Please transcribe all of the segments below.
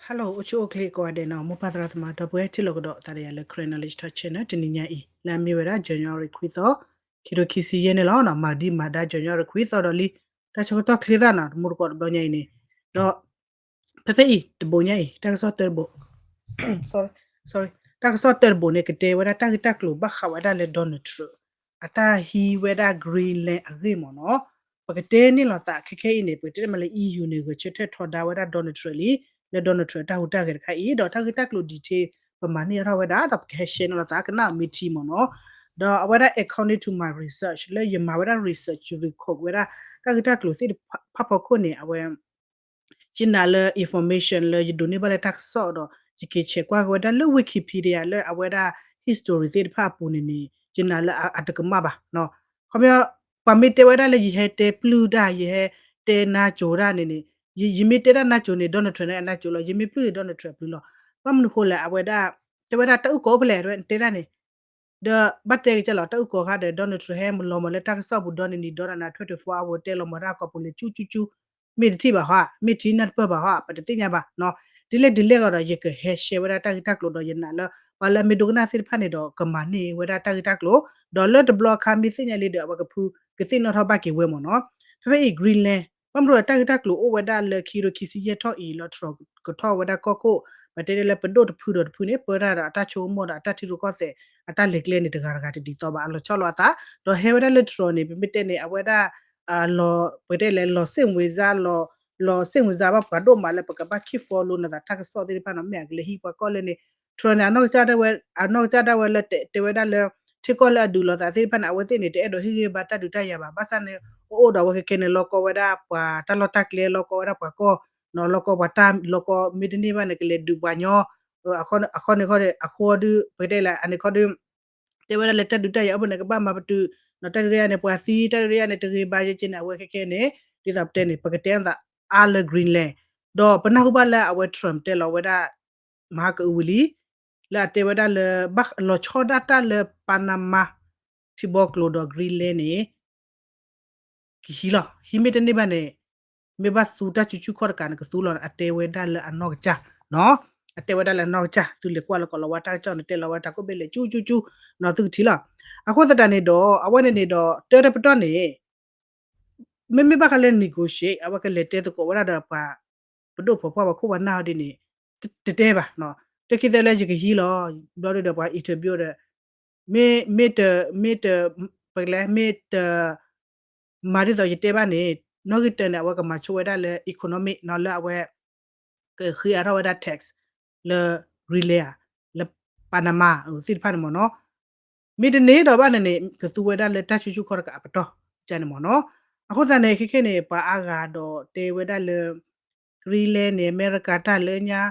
Hello အိၣ်ဆူၣ်အိၣ်ချ့ကိးဂၤဒဲးနီၤ မိၢ်ပၢ်သရၣ်သမါဒီပုၢ်ဝဲၢ်ထံၣ်လိာ်ကဒီးသးဒီးယၤလၢ Karen Knowledge Talk Channel တနံၤညါအံၤ လၢအမ့ၢ်ဝဲဒၣ် January ခွံသီ ခံထိခံဆံယဲၢ်န့ၣ်လီၤ. မၤဒံးမၤဒါ January ခွံသီဒီးလံ တၢ်ဆၢကတီၢ်ချ့ရၣ်နီၤ တမူတကိးတဘျီညါအံၤန့ၣ် ဒီး ဖဲဖဲအံၤတဘိညါအံၤ တၢ်ကစီၣ်တၢတဘိ sorry တၢ်ကစီၣ်တၢတဘိန့ၣ် ကတဲဝဲဒၣ်တၢ်ဂ့ၢ်တၢ်ကျိၤဘၣ်ဃးဝဲဒၣ်လၢ Donald Trump အတၢ်ဟံးဝဲဒၣ် Greenland အဂ့ၢ်မ့ၢ်နီၤ. ပကတဲန့ၣ်လိာ်သးခဲခဲအံၤန့ၣ် ပကတဲမးလၢ E U န့ၣ် ဂဲၤဆၢထၢၣ်ထီဒါဝဲဒၣ် Donald Trump လံ လၢ Donald Trump တၢ်ဟူးတၢ်ဂဲၤတခါအံၤ ဒီးတၢ်ဂ့ၢ်တၢ်ကျိၤ detail ပမၤန့ၢ်အါထီၣ်ဝဲဒၣ် ဒီးပကဟဲ share န့ၣ်လိာ်သး ကနၣ်အီၤမ့ၢ်ထံမ့ၢ်နီၤ. ဒီးအဝဲဒၣ် according to my research လၢယမၤဝဲဒၣ် research ယ record ဝဲဒၣ် တၢ်ဂ့ၢ်တၢ်ကျိၤသ့ၣ်တဖၣ်ဖီခိၣ်န့ၣ် အဝဲ ယနာ်လၢ information လၢယဒိးန့ၢ်ဘၣ်လၢတၢ်ကစီၣ်ဒီး ယက့ၤဆဲးကွၢ်က့ၤဝဲဒၣ်လၢ Wikipedia လၢအဝဲဒၣ် history သ့ၣ်တဖၣ်အပူၤန့ၣ်န့ၣ် ယနာ်လၢအတကမၣ်ဘၣ်. ခီပညီ ပှၤမ့ၢ်တဲဝဲဒၣ်လၢယဟဲတဲပျုၢ်တၢ် ယဟဲတဲနါကိၤတၢ်န့ၣ်န့ၣ် ယမ့ၢ်တဲတၢ်နါကိၤန့ၣ် Donald Trump န့ၣ်အနါကိၤလီၤ ယမ့ၢ်ပျုၢ်န့ၣ် Donald Trump ပျုၢ်လီၤ. ဘၣ်မနုၤဃိလဲၣ် အဝဲဒၣ် တဲဝဲဒၣ်တၢ်အုၣ်ကီၤအိၣ်ဖဲလဲၣ် တဲတၢ်န့ၣ် ဒီးဘၣ်တဲကစၢ်လီၤ တၢ်အုၣ်ကီၤခါဒီး Donald Trump ဟဲလီၤမၤလၢတၢ်ကစီၣ်ပူၤဒီနံၤနံၤဒီနၤနၤ twenty-four hour တဲလီၤမၤတၢ်ကီၢ်ပူၤလဲၤကၠူကၠူကၠူ မ့ၢ်တထံၣ်ဘၣ်ဟီ မ့ၢ်ထံၣ်နၢ်တပၢၢ်ဘၣ်ဟီ ပတသ့ၣ်ညါဘၣ်နီၤ. ဒ်လဲၣ်ဒ်လဲၣ်ဂီၤဒီး ယကဟဲ share ဝဲဒၣ်တၢ်ဂ့ၢ်တၢ်ကျိၤဒီး ယနာ်လၢ ပှၤလၢအမ့ၢ်ဒိကနၣ်သ့ၣ်တဖၣ်န့ၣ်ဒီး ကမၤန့ၢ်ဝဲဒၣ်တၢ်ဂ့ၢ်တၢ်ကျိၤ ဒီးလၢတဘျီအခါမ့ၢ်သ့ၣ်ညါလံဒီး အဝဲကဖု ကသ့ၣ်နီၣ်ထီၣ်ဘၣ်က့ၤဝဲမ့ၢ်နီၤ. ဖဲဖဲအံၤ Greenland ဘၣ်မနုၤဒီးတၢ်ဂ့ၢ်တၢ်ကျိၤအိၣ်ဝဲဒၣ်လၢခံကထိခံဆံယဲၢ်ထီၣ်အံၤ လီၤ Trump ကထီၣ်ဝဲဒၣ်ကီၢ်ခိၣ် ပတဲလၢပဒိၣ်တဖုဒီးတဖုန့ၣ် ပၢတၢ်ဒီးအတၢ်ဆိကမိၣ်ဒီးအတၢ်ထံရူၢ်ကီၢ်သဲး အတၢ်လဲၤကျဲန့ၣ် တဂၤတဂၤတဒ်သိးဘၣ် အလီၤဆီလိာ်အသး ဒီးဟဲဝဲဒၣ်လၢ Trump န့ၣ် ပမ့ၢ်တဲန့ၣ် အဝဲဒၣ် လီၤ ပတဲလဲၣ် လီၤ စိတ်ဝင်စား လီၤ လီၤ စိတ်ဝင်စား ဘၣ်ပှၤဒိၣ်မးလၢပကဘၣ် keep follow နသးတၢ်ကစီၣ်သ့ၣ်တဖၣ်နီၤ မ့ၢ်အကလဲၤဟံးပှၤကီၢ်လဲၣ်န့ၣ် Trump န့ၣ် အနီၢ်ကစၢ်ဒၣ်ဝဲ အနီၢ်ကစၢ်ဒၣ်ဝဲလၢတဲ တဲဝဲဒၣ်လၢ ထံကီၢ်လၢအဒုးလိာ်သးသ့ၣ်တဖၣ်န့ၣ် အဝဲသ့ၣ်န့ၣ် တအဲၣ်ဒိးဟ့ၣ်ဂံၢ်ဘါတၢ်ဒုးတၢ်ယၤဘၣ် ဘၣ်ဆၣ်န့ၣ် အိၣ်အိၣ်ဒီးအဝဲခဲခဲန့ၣ် လီၢ်ကီဝဲဒၣ်ပှၤတၢ်လီၢ်တၢ်ကျဲ လီၢ်ကီဝဲဒၣ်ပှၤကီၢ် လီၢ်ကီပှၤတၢ် လီၢ်ကီမ့ၢ်တန့ၢ်ဘၣ်န့ၣ် ကလဲၤဒုးပှၤညီ အခီန့ၣ်ခီန့ၣ် အဃိဒီး ပကတဲလၢအန့ၣ်ခီဒီး တဲဝဲဒၣ်လၢတၢ်ဒုးတၢ်ယၤအိၣ်ဖဲန့ၣ် ကဘၣ်မၤပတုာ် တၢ်ဒုးတၢ်ယၤန့ၣ် ပှၤသံ တၢ်ဒုးတၢ်ယၤန့ၣ် တဂ့ၤဘၣ်ယဲက့န့ၣ် အဝဲခဲခဲန့ၣ် ဒ်သိးပတဲန့ၣ် ပကတဲအသးအါလၢ Greenland ဒီးပနၢ်ဟူဘၣ်လၢအဝဲ Trump တဲလီၤဝဲဒၣ် မဟါကအုဝံၤလံ လၢအတဲဝဲဒၣ်လၢ ဘၣ်လီၤဆီဒၣ်တၢ်လၢ Panama ထံဘီကျိၤဒီး Greenland န့ၣ် ကဟံးလီၤ ဟံးမ့ၢ်တန့ၢ်ဘၣ်န့ၣ် မ့ၢ်ဘၣ်သူတၢ်စုဆူၣ်ခီၣ်တကးန့ၣ် ကသူလီၤ အတဲဝဲဒၣ်လၢအနီၢ်ကစၢ်နီၤ အတဲဝဲဒၣ်လၢအနီၢ်ကစၢ် သုလဲၤကွၢ်လၢကီၢ်လီၤဝါတၢ်ကစီၣ်န့ၣ် တဲလီၤဝဲတၢ်ကိၣ်ဘ့ၣ်လဲၤကၠူကၠူကၠူ နီၤသုကထံၣ်လီၤ. အဃိသတးန့ၣ်ဒီး အဝဲန့ၣ်န့ၣ်ဒီး တၢ်တပတီၢ်န့ၣ် မ့မ့ၢ်ဘၣ်ဃးလၢ negotiate အဝဲကလဲၤတဲသကိးဝဲဒၣ်ဒီးပှၤ ပဒိၣ်ဖိပှၢ်ပှၤခိၣ်ပှၤနၢ်ဟီဒ်န့ၣ် တတဲဘၣ်နီၤ တၢ်ခံသၢလၢယကဟံးလီၤ ဘျီဒ်ဒီးပှၤ interview ဒီး မ့ၢ် မ့ၢ်တ မ့ၢ်တ ပကလဲၤ မ့ၢ်တ မၤဒ်သိးယတဲဘၣ်န့ၣ် နီၣ်ဂံၢ်တၢန့ၣ် အဝဲကမၤဆိဝဲဒၣ်လၢ economic နီၤ လၢအဝဲ ကဃ့အါထီၣ်ဝဲဒၣ် tax လၢ Greenland ဧါ လၢ Panama သ့ၣ်တဖၣ်န့ၣ်မ့ၢ်နီၤ မ့ၢ်တန့ၢ်ဒီးဘၣ်န့ၣ်န့ၣ် ကသူဝဲဒၣ်လၢတၢ်စုဆူၣ်ခီၣ်တကးအပတီၢ် ကန့ၣ်မ့ၢ်နီၤ အဃိသတးန့ၣ် ခဲခဲန့ၣ် ပှၤအါဂၤဒီးတဲဝဲဒၣ်လၢ Greenland န့ၣ် အမဲရကၤတၢ်လၢညါ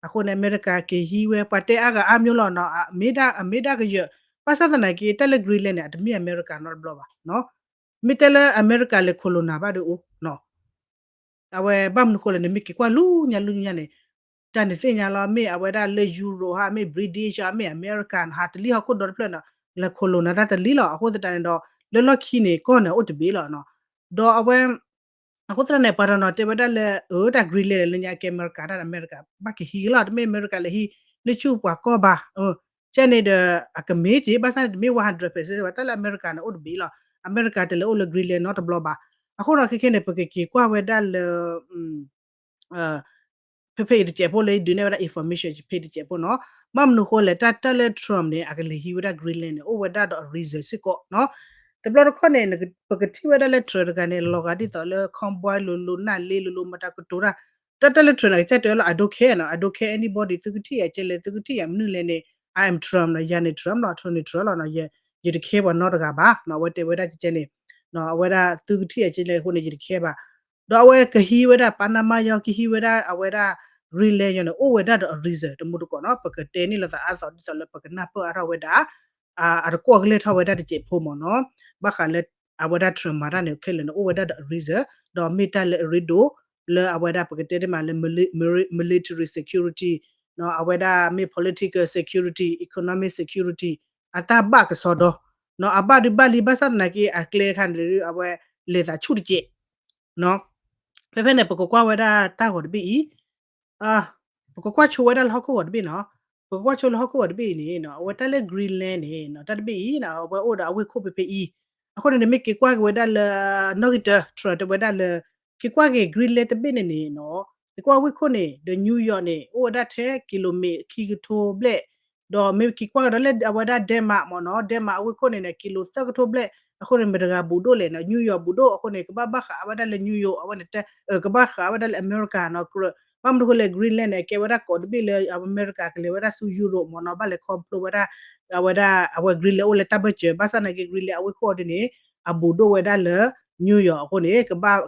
အဃိန့ၣ် အမဲရကၤက့ၤဟံးဝဲ ပှၤတဲအါဂၤအါမျိုးလီၤနီၤ မ့ၢ်ဒၣ် အမ့ၢ်ဒၣ်ကယၢၤ ဘၣ်ဆၣ်သနာ်က့ တၢ်လၢ Greenland န့ၣ် အတမ့ၢ်အမဲရကၤနီတဘျီဘၣ် မ့ၢ်တဲလၢအမဲရကၤလဲၤ colonize ဘၣ်ဒီးအိၣ်နီၤ အဝဲဘၣ်မနုၤဃိလဲၣ်န့ၣ် မ့ၢ်က့ၤကွၢ်လူညါလူညါန့ၣ် တၢ်န့ၣ်သ့ၣ်ညါလီၤ မ့ၢ်အဝဲဒၣ်လၢ Europe ဟါ မ့ၢ် British ဟါ မ့ၢ် America ဟါ တလံဟီၣ်ခိၣ်ဒီတဖျၢၣ်နီၤ လဲၤ colonize တၢ်တလံလီၤ အဃိသတးန့ၣ်ဒီး လၢလီၢ်ခံန့ၣ် ကီၢ်န့ၣ်အိၣ်တဘ့ၣ်လီၤနီၤ ဒီးအဝဲ အဃိသတးန့ၣ် ပှၤတနီၤတဲဝဲဒၣ်လၢ အၢ တၢ် Greenland လၢညါကဲအမဲရကၤတၢ် အမဲရကၤ ဘၣ်ကဟံးက့ၤလီၤ တမ့ၢ်အမဲရကၤလဲၤဟံး နဆူၣ်ပှၤကီၢ်ဘၣ် ကဲန့ၣ်ဒီး အကမ့ၢ်က့ၤ ဘၣ်ဆၣ်န့ၣ် တမ့ၢ် one hundred percent ဘၣ် တၢ်လၢအမဲရကၤန့ၣ် အိၣ်တဘ့ၣ်လီၤ အမဲရကၤတလဲၤအိၣ်လၢ Greenland နီတဘျီဘၣ် အဃိဒီးခဲခဲန့ၣ် ပကက့ၤကွၢ်ဝဲဒၣ်လၢ ဖဲဖဲအံၤတစဲးဖိလၢဒုးနဲၣ်ဝဲဒၣ် information ဖဲတစဲးဖိနီၤ ဘၣ်မနုၤဃိလဲၣ် တၢ်တၢ်လၢ Trump န့ၣ် အကလဲၤဟံးဝဲဒၣ် Greenland န့ၣ် အိၣ်ဝဲဒၣ်ဒီးအ reason စ့ၢ်ကီးနီၤ တဘျီတခီၣ်န့ၣ် ပကထံၣ်ဝဲဒၣ်လၢ Trump တဂၤန့ၣ် လီၤဂာ်ဒ်သိးလၢ cowboy လိၤလိၤ နၢ်လ့လိၤလိၤ မတၤကတိၤတၢ် တၢ်တၢ်လၢ Trump န့ၣ် ကစၢ်တဲလီၤ I don't care နီၤ I don't care anybody သုကထံၣ်ယၤကဲလဲၣ် သုကထံၣ်ယၤမနုၤလဲၣ်န့ၣ် I am Trump နီၤ ယၤန့ၣ် Trump နီၤ Trump န့ၣ် Trump လီၤနီၤ ယတ care ပှၤနီတဂၤဘၣ်နီၤ အဝဲတဲဝဲဒၣ်ကဲန့ၣ် အဝဲဒၣ်သုကထံၣ်ယၤကဲလဲၣ်အဃိန့ၣ် ယတ care ဘၣ် ဒီးအဝဲကဟံးဝဲဒၣ် Panama ယီၤ ကဟံးဝဲဒၣ်အဝဲဒၣ် Greenland ယီၤန့ၣ် အိၣ်ဝဲဒၣ်ဒီးအ reason တမူတကိးနီၤ ပကတဲန့ၢ်လိာ်သးအါသိးဒ်သိးလၢပကနၢ်ပၢၢ်အါထီၣ်ဝဲဒၣ် အတကွီၢ်ကလဲာ်ထီၣ်ဝဲဒၣ်တစဲးဖိမ့ၢ်နီၤ ဘၣ်ဃးလၢ အဝဲဒၣ် Trump မၤတၢ်န့ၣ် ခဲလၢာ်န့ၣ် အိၣ်ဝဲဒၣ်ဒီးအ reason ဒီးမ့ၢ်တၢ်လၢအရ့ဒိၣ် လၢအဝဲဒၣ်ပကတဲတ့ၢ်မးလၢ military security အဝဲဒၣ်မ့ၢ် political security economic security အတၢ်ဘၣ်ကစီဒီ အဘၣ်ဒုးဘၣ်လံ ဘၣ်ဆၣ်သနာ်က့ အကျဲခါန့ၣ် အဝဲလဲၤသးဆူၣ်တကဲး ဖဲဖဲန့ၣ် ပကကွၢ်ဝဲဒၣ်တၢ်ဂီၤတဘ့ၣ်အံၤ အ ပကကွၢ်ဆိဝဲဒၣ်လၢဟီၣ်ခိၣ်ဂီၤတဘ့ၣ်နီၤ, ပကကွၢ်ဆိလၢဟီၣ်ခိၣ်ဂီၤတဘ့ၣ်အံၤန့ၣ်နီၤ, အဝဲတၢ်လၢ Greenland န့ၣ်နီၤ, တၢ်တဘ့ၣ်အံၤနီၤ အဝဲအိၣ်ဒီးအဝ့ၢ်ခိၣ်ဖဲဖဲအံၤ, အဃိန့ၣ် နမ့ၢ်က့ၤကွၢ်က့ၤဝဲဒၣ်လၢ နီၣ်ဂံၢ်တၢ Trump တဲဝဲဒၣ်လၢ က့ၤကွၢ်က့ၤ Greenland တဘ့ၣ်န့ၣ်န့ၣ်နီၤ, က့ၤကွၢ်ဝ့ၢ်ခိၣ်န့ၣ် ဒီး New York န့ၣ် အိၣ်ဝဲဒၣ်ထဲ ကံလိမ့ၣ် ခံကထိဘျဲၣ်, ဒီးမ့ၢ်က့ၤကွၢ်ကဒီးလၢအဝဲဒၣ် Denmark မ့ၢ်နီၤ, Denmark အဝ့ၢ်ခိၣ်န့ၣ်န့ၣ် ကံလိသၢကထိဘျဲၣ်, အဃိန့ၣ် မတၤတဂၤဘူးဒိၣ်လဲၣ်နီၤ, New York ဘူးဒိၣ်, အဃိန့ၣ် ကဘၣ်ဘၣ်ဃးဝဲဒၣ်လၢ New York အဝဲန့ၣ်တဲ, ကဘၣ်ဃးဝဲဒၣ်လၢ America နီၤ, ဘၣ်မနုၤအဃိလဲၣ် Greenland န့ၣ် အကဲဝဲဒၣ်ကီးတဘ့ၣ်လၢ အမဲရကၤကလဲၤဝဲဒၣ်ဆူ Europe မ့ၢ်နီၤ, ဘၣ်လဲၤခီဖျိဝဲဒၣ် အဝဲဒၣ် အဝဲ Greenland အိၣ်လၢတၢ်ဘၢၣ်စၢၤ, ဘၣ်ဆၣ်သနာ်က့ Greenland အဝ့ၢ်ခိၣ်အီၤဒ်န့ၣ် အဘူးဒိၣ်ဝဲဒၣ်လၢ New York အဃိန့ၣ် ကဘၣ်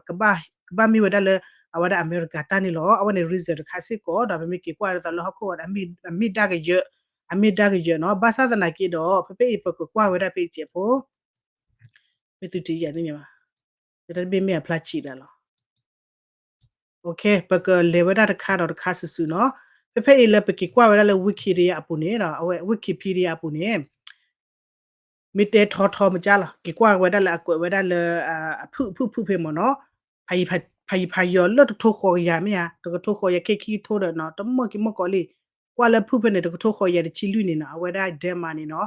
မ့ၢ်ဝဲဒၣ်လၢ အဝဲဒၣ်အမဲရကၤတၢ်န့ၣ်လီၤ. အဝဲန့ၣ် reason တခါစ့ၢ်ကီး, ဒီးပမ့ၢ်က့ၤကွၢ်ဒ်သိးလၢဟီၣ်ခိၣ်ဂီၤဒီး အမ့ၢ်ဒၣ်ကယၢၤ, အမ့ၢ်ဒၣ်ကယၢၤနီၤ, ဘၣ်ဆၣ်သနာ်က့ဒီး ဖဲဖဲအံၤ ပကကွၢ်ဝဲဒၣ်ဖဲအံၤစဲးဖိ, မ့ၢ်သုတယၤန့ၣ်မ့ၢ်ဘၣ်, တၢ်တဘ့ၣ်မ့ၢ်အဖျါဆံးဒၣ်လီၤ. ပကလဲၤဝဲဒၣ်တခါဒီးတခါစုာ်စုာ်နီၤ, ဖဲဖဲအံၤလၢပက့ၤကွၢ်ဝဲဒၣ်လၢ Wikipedia အပူၤန့ၣ်, အဝဲ Wikipedia အပူၤန့ၣ် မ့ၢ်တဲထီထီမ့ၢ်ကၢ်လီၤ, က့ၤကွၢ်ဝဲဒၣ်လၢအကွဲးဝဲဒၣ်လၢ အဖုၣ်ဖုၣ်ဖုၣ်ဖဲမ့ၢ်နီၤ, ဖးယံၤဖးယီၤလၢတကထိဃိးကယၤမ့ၢ်ဧါ, တကထိဃိးကယၤ ခံကထိဒီးနီၤ, တမီၢ်က့ၤမီၢ်ကီးလံ, ကွၢ်လၢဖုၣ်ဖဲန့ၣ် တကထိဃိးကယၤတဆံလွံၢ်န့ၣ်နီၤ, အဝဲဒၣ် Denmark န့ၣ်နီၤ,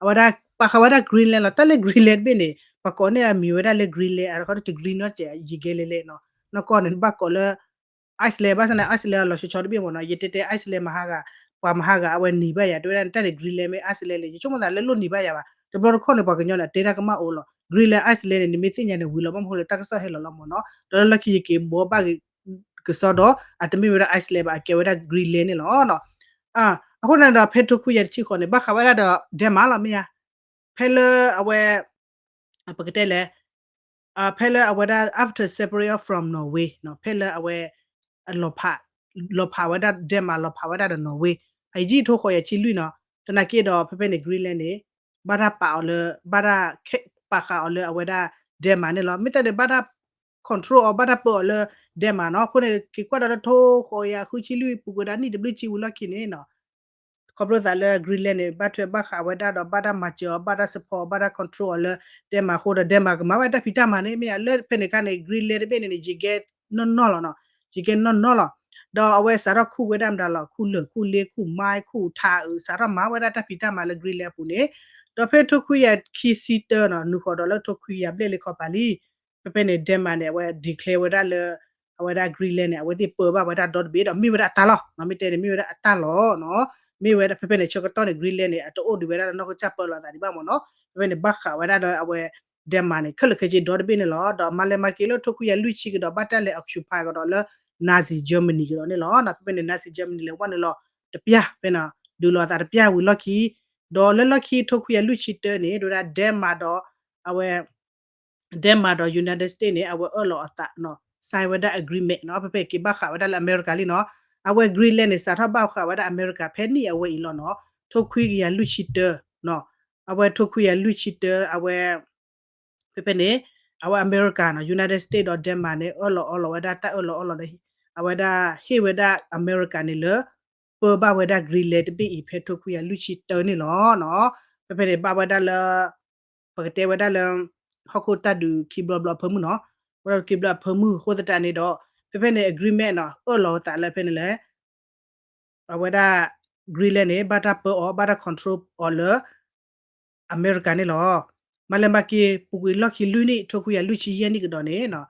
အဝဲဒၣ်ပာ်ဃာ်ဝဲဒၣ် Greenland လီၤ. တၢ်လၢ Greenland တဘ့ၣ်န့ၣ် ပှၤကိးန့ၢ်အမံၤဝဲဒၣ်လၢ Greenland အခီတ green နီတစဲး ယံာ်ကဲလဲၣ်လဲၣ်နီၤ, နီၢ်ကီၢ်န့ၣ် နဘၣ်ကိးလၢ Iceland, ဘၣ်ဆၣ်န့ၣ် Iceland အလီၤဆီဆီတဘ့ၣ်မ့ၢ်နီၤ, ယတဲတဲ Iceland မဟါဂၤ, ပှၤမဟါဂၤ အဝဲနံၤဘၣ်ယၤ တဲဝဲဒၣ်န့ၣ် တၢ်န့ၣ် Greenland မ့ၢ် Iceland လဲၣ်, ယဆိကမိၣ်သးလၢလိၣ်နံၤဘၣ်ယၤဘၣ်, တဘျီတခီၣ်န့ၣ် ပှၤကညီန့ၣ် အတဲတၢ်ကမၣ်အိၣ်လီၤ, Greenland Iceland န့ၣ် နမ့ၢ်သ့ၣ်ညါန့ၣ် ဝံၤလီၤ, ဘၣ်မနုၤဃိလဲၣ် တၢ်ကစီၣ်ဟဲလီၤလီၤမ့ၢ်နီၤ, ဒီးလၢလီၢ်ခံယက့ၤဘှီဘၣ်ကစီဒီး အတမ့ၢ်ဝဲဒၣ် Iceland ဘၣ်, အကဲဝဲဒၣ် Greenland န့ၣ်လီၤ. အဃိန့ၣ်ဒီး ဖဲထိခွံကယၤတဆံဃိးန့ၣ် ဘၣ်ဃးဝဲဒၣ်ဒီး Denmark လီၤမ့ၢ်ဧါ, ဖဲလၢအဝဲ ပကတဲလဲၣ်, ဖဲလၢအဝဲဒၣ် after separate from Norway နီၤ, ဖဲလၢအဝဲ လီၤဖး, လီၤဖးဝဲဒၣ် Denmark လီၤဖးဝဲဒၣ်ဒီး Norway, အယံာ်ထိဃိးကယၤတဆံလွံၢ်နီၤ, သနာ်က့ဒီး ဖဲဖဲန့ၣ် Greenland န့ၣ် ဘၣ်တၢ်ပာ်အီၤလၢ, ဘၣ်တၢ်ပာ်ဃာ်အီၤလၢအဝဲဒၣ် Denmark န့ၣ်လီၤ. မ့ၢ်တဲန့ၣ် ဘၣ်တၢ် control အီၤ, ဘၣ်တၢ်ပၢအီၤလၢ Denmark နီၤ. အဃိန့ၣ် က့ၤကွၢ်ဒီးလၢထိဃိးကယၤဃုဆံလွံၢ် ပူၤကွံာ်ဒီးနံၣ်တဘျုးဆံဝံၤလီၢ်ခံန့ၣ်နီၤ, ခီဖျိသးလၢ Greenland န့ၣ် ဘၣ်ထွဲဘၣ်ဃးဝဲဒၣ်ဒီး ဘၣ်တၢ်မၤစၢၤအီၤ, ဘၣ်တၢ် support အီၤ, ဘၣ်တၢ် control အီၤလၢ Denmark အဃိဒီး Denmark ကမၤဝဲတၢ်ဖံးတၢ်မၤန့ၣ် မ့ၢ်ဧါ, လၢဖဲန့ၣ်အခါန့ၣ် Greenland တဘ့ၣ်န့ၣ်န့ၣ် ယံာ်ကဲနီၢ်နီၢ်လီၤနီၤ, ယံာ်ကဲနီၢ်နီၢ်လီၤ. ဒီးအဝဲစးထီၣ်ခူၣ်ဝဲဒၣ်မတၤလီၤ, ခူၣ်လၢၢ်ခူၣ်လ့ခူၣ်မါခူၣ်ထးအုး စးထီၣ်မၤဝဲဒၣ်တၢ်ဖံးတၢ်မၤလၢ Greenland အပူၤန့ၣ်, ဒီးဖဲထိခွံကယၤခံဆံတၢနီၤ, နုာ်ဃီၤဒီးလၢထိခွံကယၤဘျဲၣ်လၢခီပၤလံ, ဖဲဖဲန့ၣ် Denmark န့ၣ် အဝဲ declare ဝဲဒၣ်လၢ အဝဲဒၣ် Greenland န့ၣ် အဝဲသ့ၣ်ပၢဘၣ်ဝဲဒၣ်ဒီတဘ့ၣ်ဒီး မ့ၢ်ဝဲဒၣ်အတၢ်လီၤ, မ့ၢ်တဲန့ၣ် မ့ၢ်ဝဲဒၣ်အတၢ်လီၤနီၤ. မ့ၢ်ဝဲဒၣ်ဖဲဖဲန့ၣ် ဆၢကတီၢ်န့ၣ် Greenland န့ၣ် အတအိၣ်ဒံးဝဲဒၣ်နီၢ်ကစၢ်ပၢလီၤသးဒံးဘၣ်မ့ၢ်နီၤ. ဖဲဖဲန့ၣ် ဘၣ်ဃးဝဲဒၣ်ဒီးအဝဲ Denmark န့ၣ် ခဲလၢာ်ခဲဆ့ဒီတဘ့ၣ်န့ၣ်လီၤ. ဒီးမၤလဲၤမၤက့ၤလၢထိခွံကယၤလွံၢ်ဆံကဒီး ဘၣ်တၢ်လဲၤ occupy ကဒီးလၢ Nazi Germany ကဒီးန့ၣ်လီၤ. ဖဲဖဲန့ၣ် Nazi Germany လဲၤဝဲန့ၣ်လီၤ တပျၢ်ဖဲန့ၣ် ဒုးလိာ်သးတပျၢ်ဝံၤလီၢ်ခံ, ဒီးလၢလီၢ်ခံထိခွံကယၤလွံၢ်ဆံတၢန့ၣ် ဒ်ဝဲဒၣ် Denmark ဒီး အဝဲ Denmark ဒီး United States န့ၣ် အဝဲအၢၣ်လီၤအသးနီၤ sign ဝဲဒၣ် agreement နီၤ. ဖဲဖဲက့ၤဘၣ်ဃးဝဲဒၣ်လၢအမဲရကၤလံနီၤ. အဝဲ Greenland န့ၣ် စးထီၣ်ဘၣ်ဃးဝဲဒၣ်အမဲရကၤ ဖဲနံၣ်အဝဲအံၤလီၤနီၤ. ထိခွံကယၤလွံၢ်ဆံတၢနီၤ. အဝဲထိခွံကယၤလွံၢ်ဆံတၢ အဝဲ ဖဲဖဲန့ၣ် အဝဲအမဲရကၤနီၤ United States ဒီး Denmark န့ၣ် အၢၣ်လီၤအီလီၤဝဲဒၣ် တၢ်အၢၣ်လီၤအီလီၤဒီး အဝဲဒၣ်ဟ့ၣ်ဝဲဒၣ်အမဲရကၤန့ၣ်လၢ ပၢဘၣ်ဝဲဒၣ် Greenland တဘ့ၣ်အံၤ ဖဲထိခွံကယၤလွံၢ်ဆံတၢန့ၣ်လီၤနီၤ. ဖဲဖဲန့ၣ် ဘၣ်ဝဲဒၣ်လၢ ပကတဲဝဲဒၣ်လၢ ဟီၣ်ခိၣ်တၢ်ဒုးခံဘျီဘျီအဖၢမုၢ်နီၤ. ဝဲဒၣ်ခံဘျီအဖၢမုၢ်အဃိသတးန့ၣ်ဒီး ဖဲဖဲန့ၣ် agreement နီၤ အၢၣ်လီၤအသးလၢဖဲန့ၣ်လဲၣ် အဝဲဒၣ် Greenland န့ၣ် ဘၣ်တၢ်ပၢအီၤ ဘၣ်တၢ် control အီၤလၢ အမဲရကၤန့ၣ်လီၤ. မၤလဲၤမၤက့ၤ ပူၤကွံာ်လီၢ်ခံလွံၢ်နံၣ် ထိခွံကယၤလွံၢ်ဆံယဲၢ်နံၣ်ကဒီးန့ၣ်နီၤ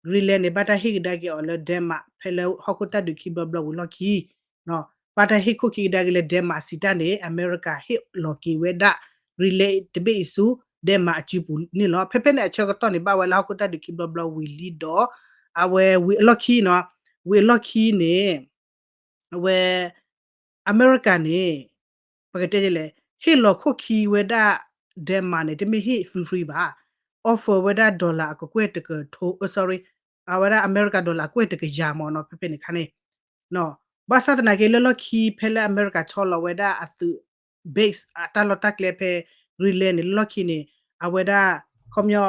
Greenland န့ၣ် ဘၣ်တၢ်ဟ့ၣ်ကဒါက့ၤအီၤလၢ Denmark ဖဲလၢဟီၣ်ခိၣ်တၢ်ဒုးခံဘျီဘျီဝံၤလီၢ်ခံ ဘၣ်တၢ်ဟ့ၣ်ခိၣ်ခံကဒါက့ၤလၢ Denmark စံးတၢ်န့ၣ် အမဲရကၤဟ့ၣ်လီၤက့ၤဝဲဒၣ် Greenland တဘ့ၣ်အံၤဆူ Denmark အစုပူၤန့ၣ်လီၤ. ဖဲဖဲန့ၣ်အဆၢကတီၢ်န့ၣ် ဘၣ်ဝဲလၢဟီၣ်ခိၣ်တၢ်ဒုးခံဘျီဘျီဝံၤလံဒီး အဝဲဝံၤအလီၢ်ခံနီၤ ဝံၤအလီၢ်ခံန့ၣ် အဝဲ အမဲရကၤန့ၣ် ပကတဲဒ်လဲၣ် ဟ့ၣ်လီၤခိၣ်ခံဝဲဒၣ် Denmark န့ၣ် တမ့ၢ်ဟ့ၣ် free free ဘၣ် offer ဝဲဒၣ် dollar အကကွဲၢ်တကထိ sorry အဝဲဒၣ်အမဲရကၤ dollar အကွဲၢ်တကယၤမ့ၢ်နီၤ ဖဲဖဲန့ၣ်ခါန့ၣ် ဘၣ်ဆၣ်သနာ်က့လၢလီၢ်ခံဖဲလၢအမဲရကၤဆီလီၤဝဲဒၣ်အသုး base အတၢ်လီၢ်တၢ်ကျဲဖဲ Greenland န့ၣ် လၢလီၢ်ခံန့ၣ် အဝဲဒၣ် ခီပညီ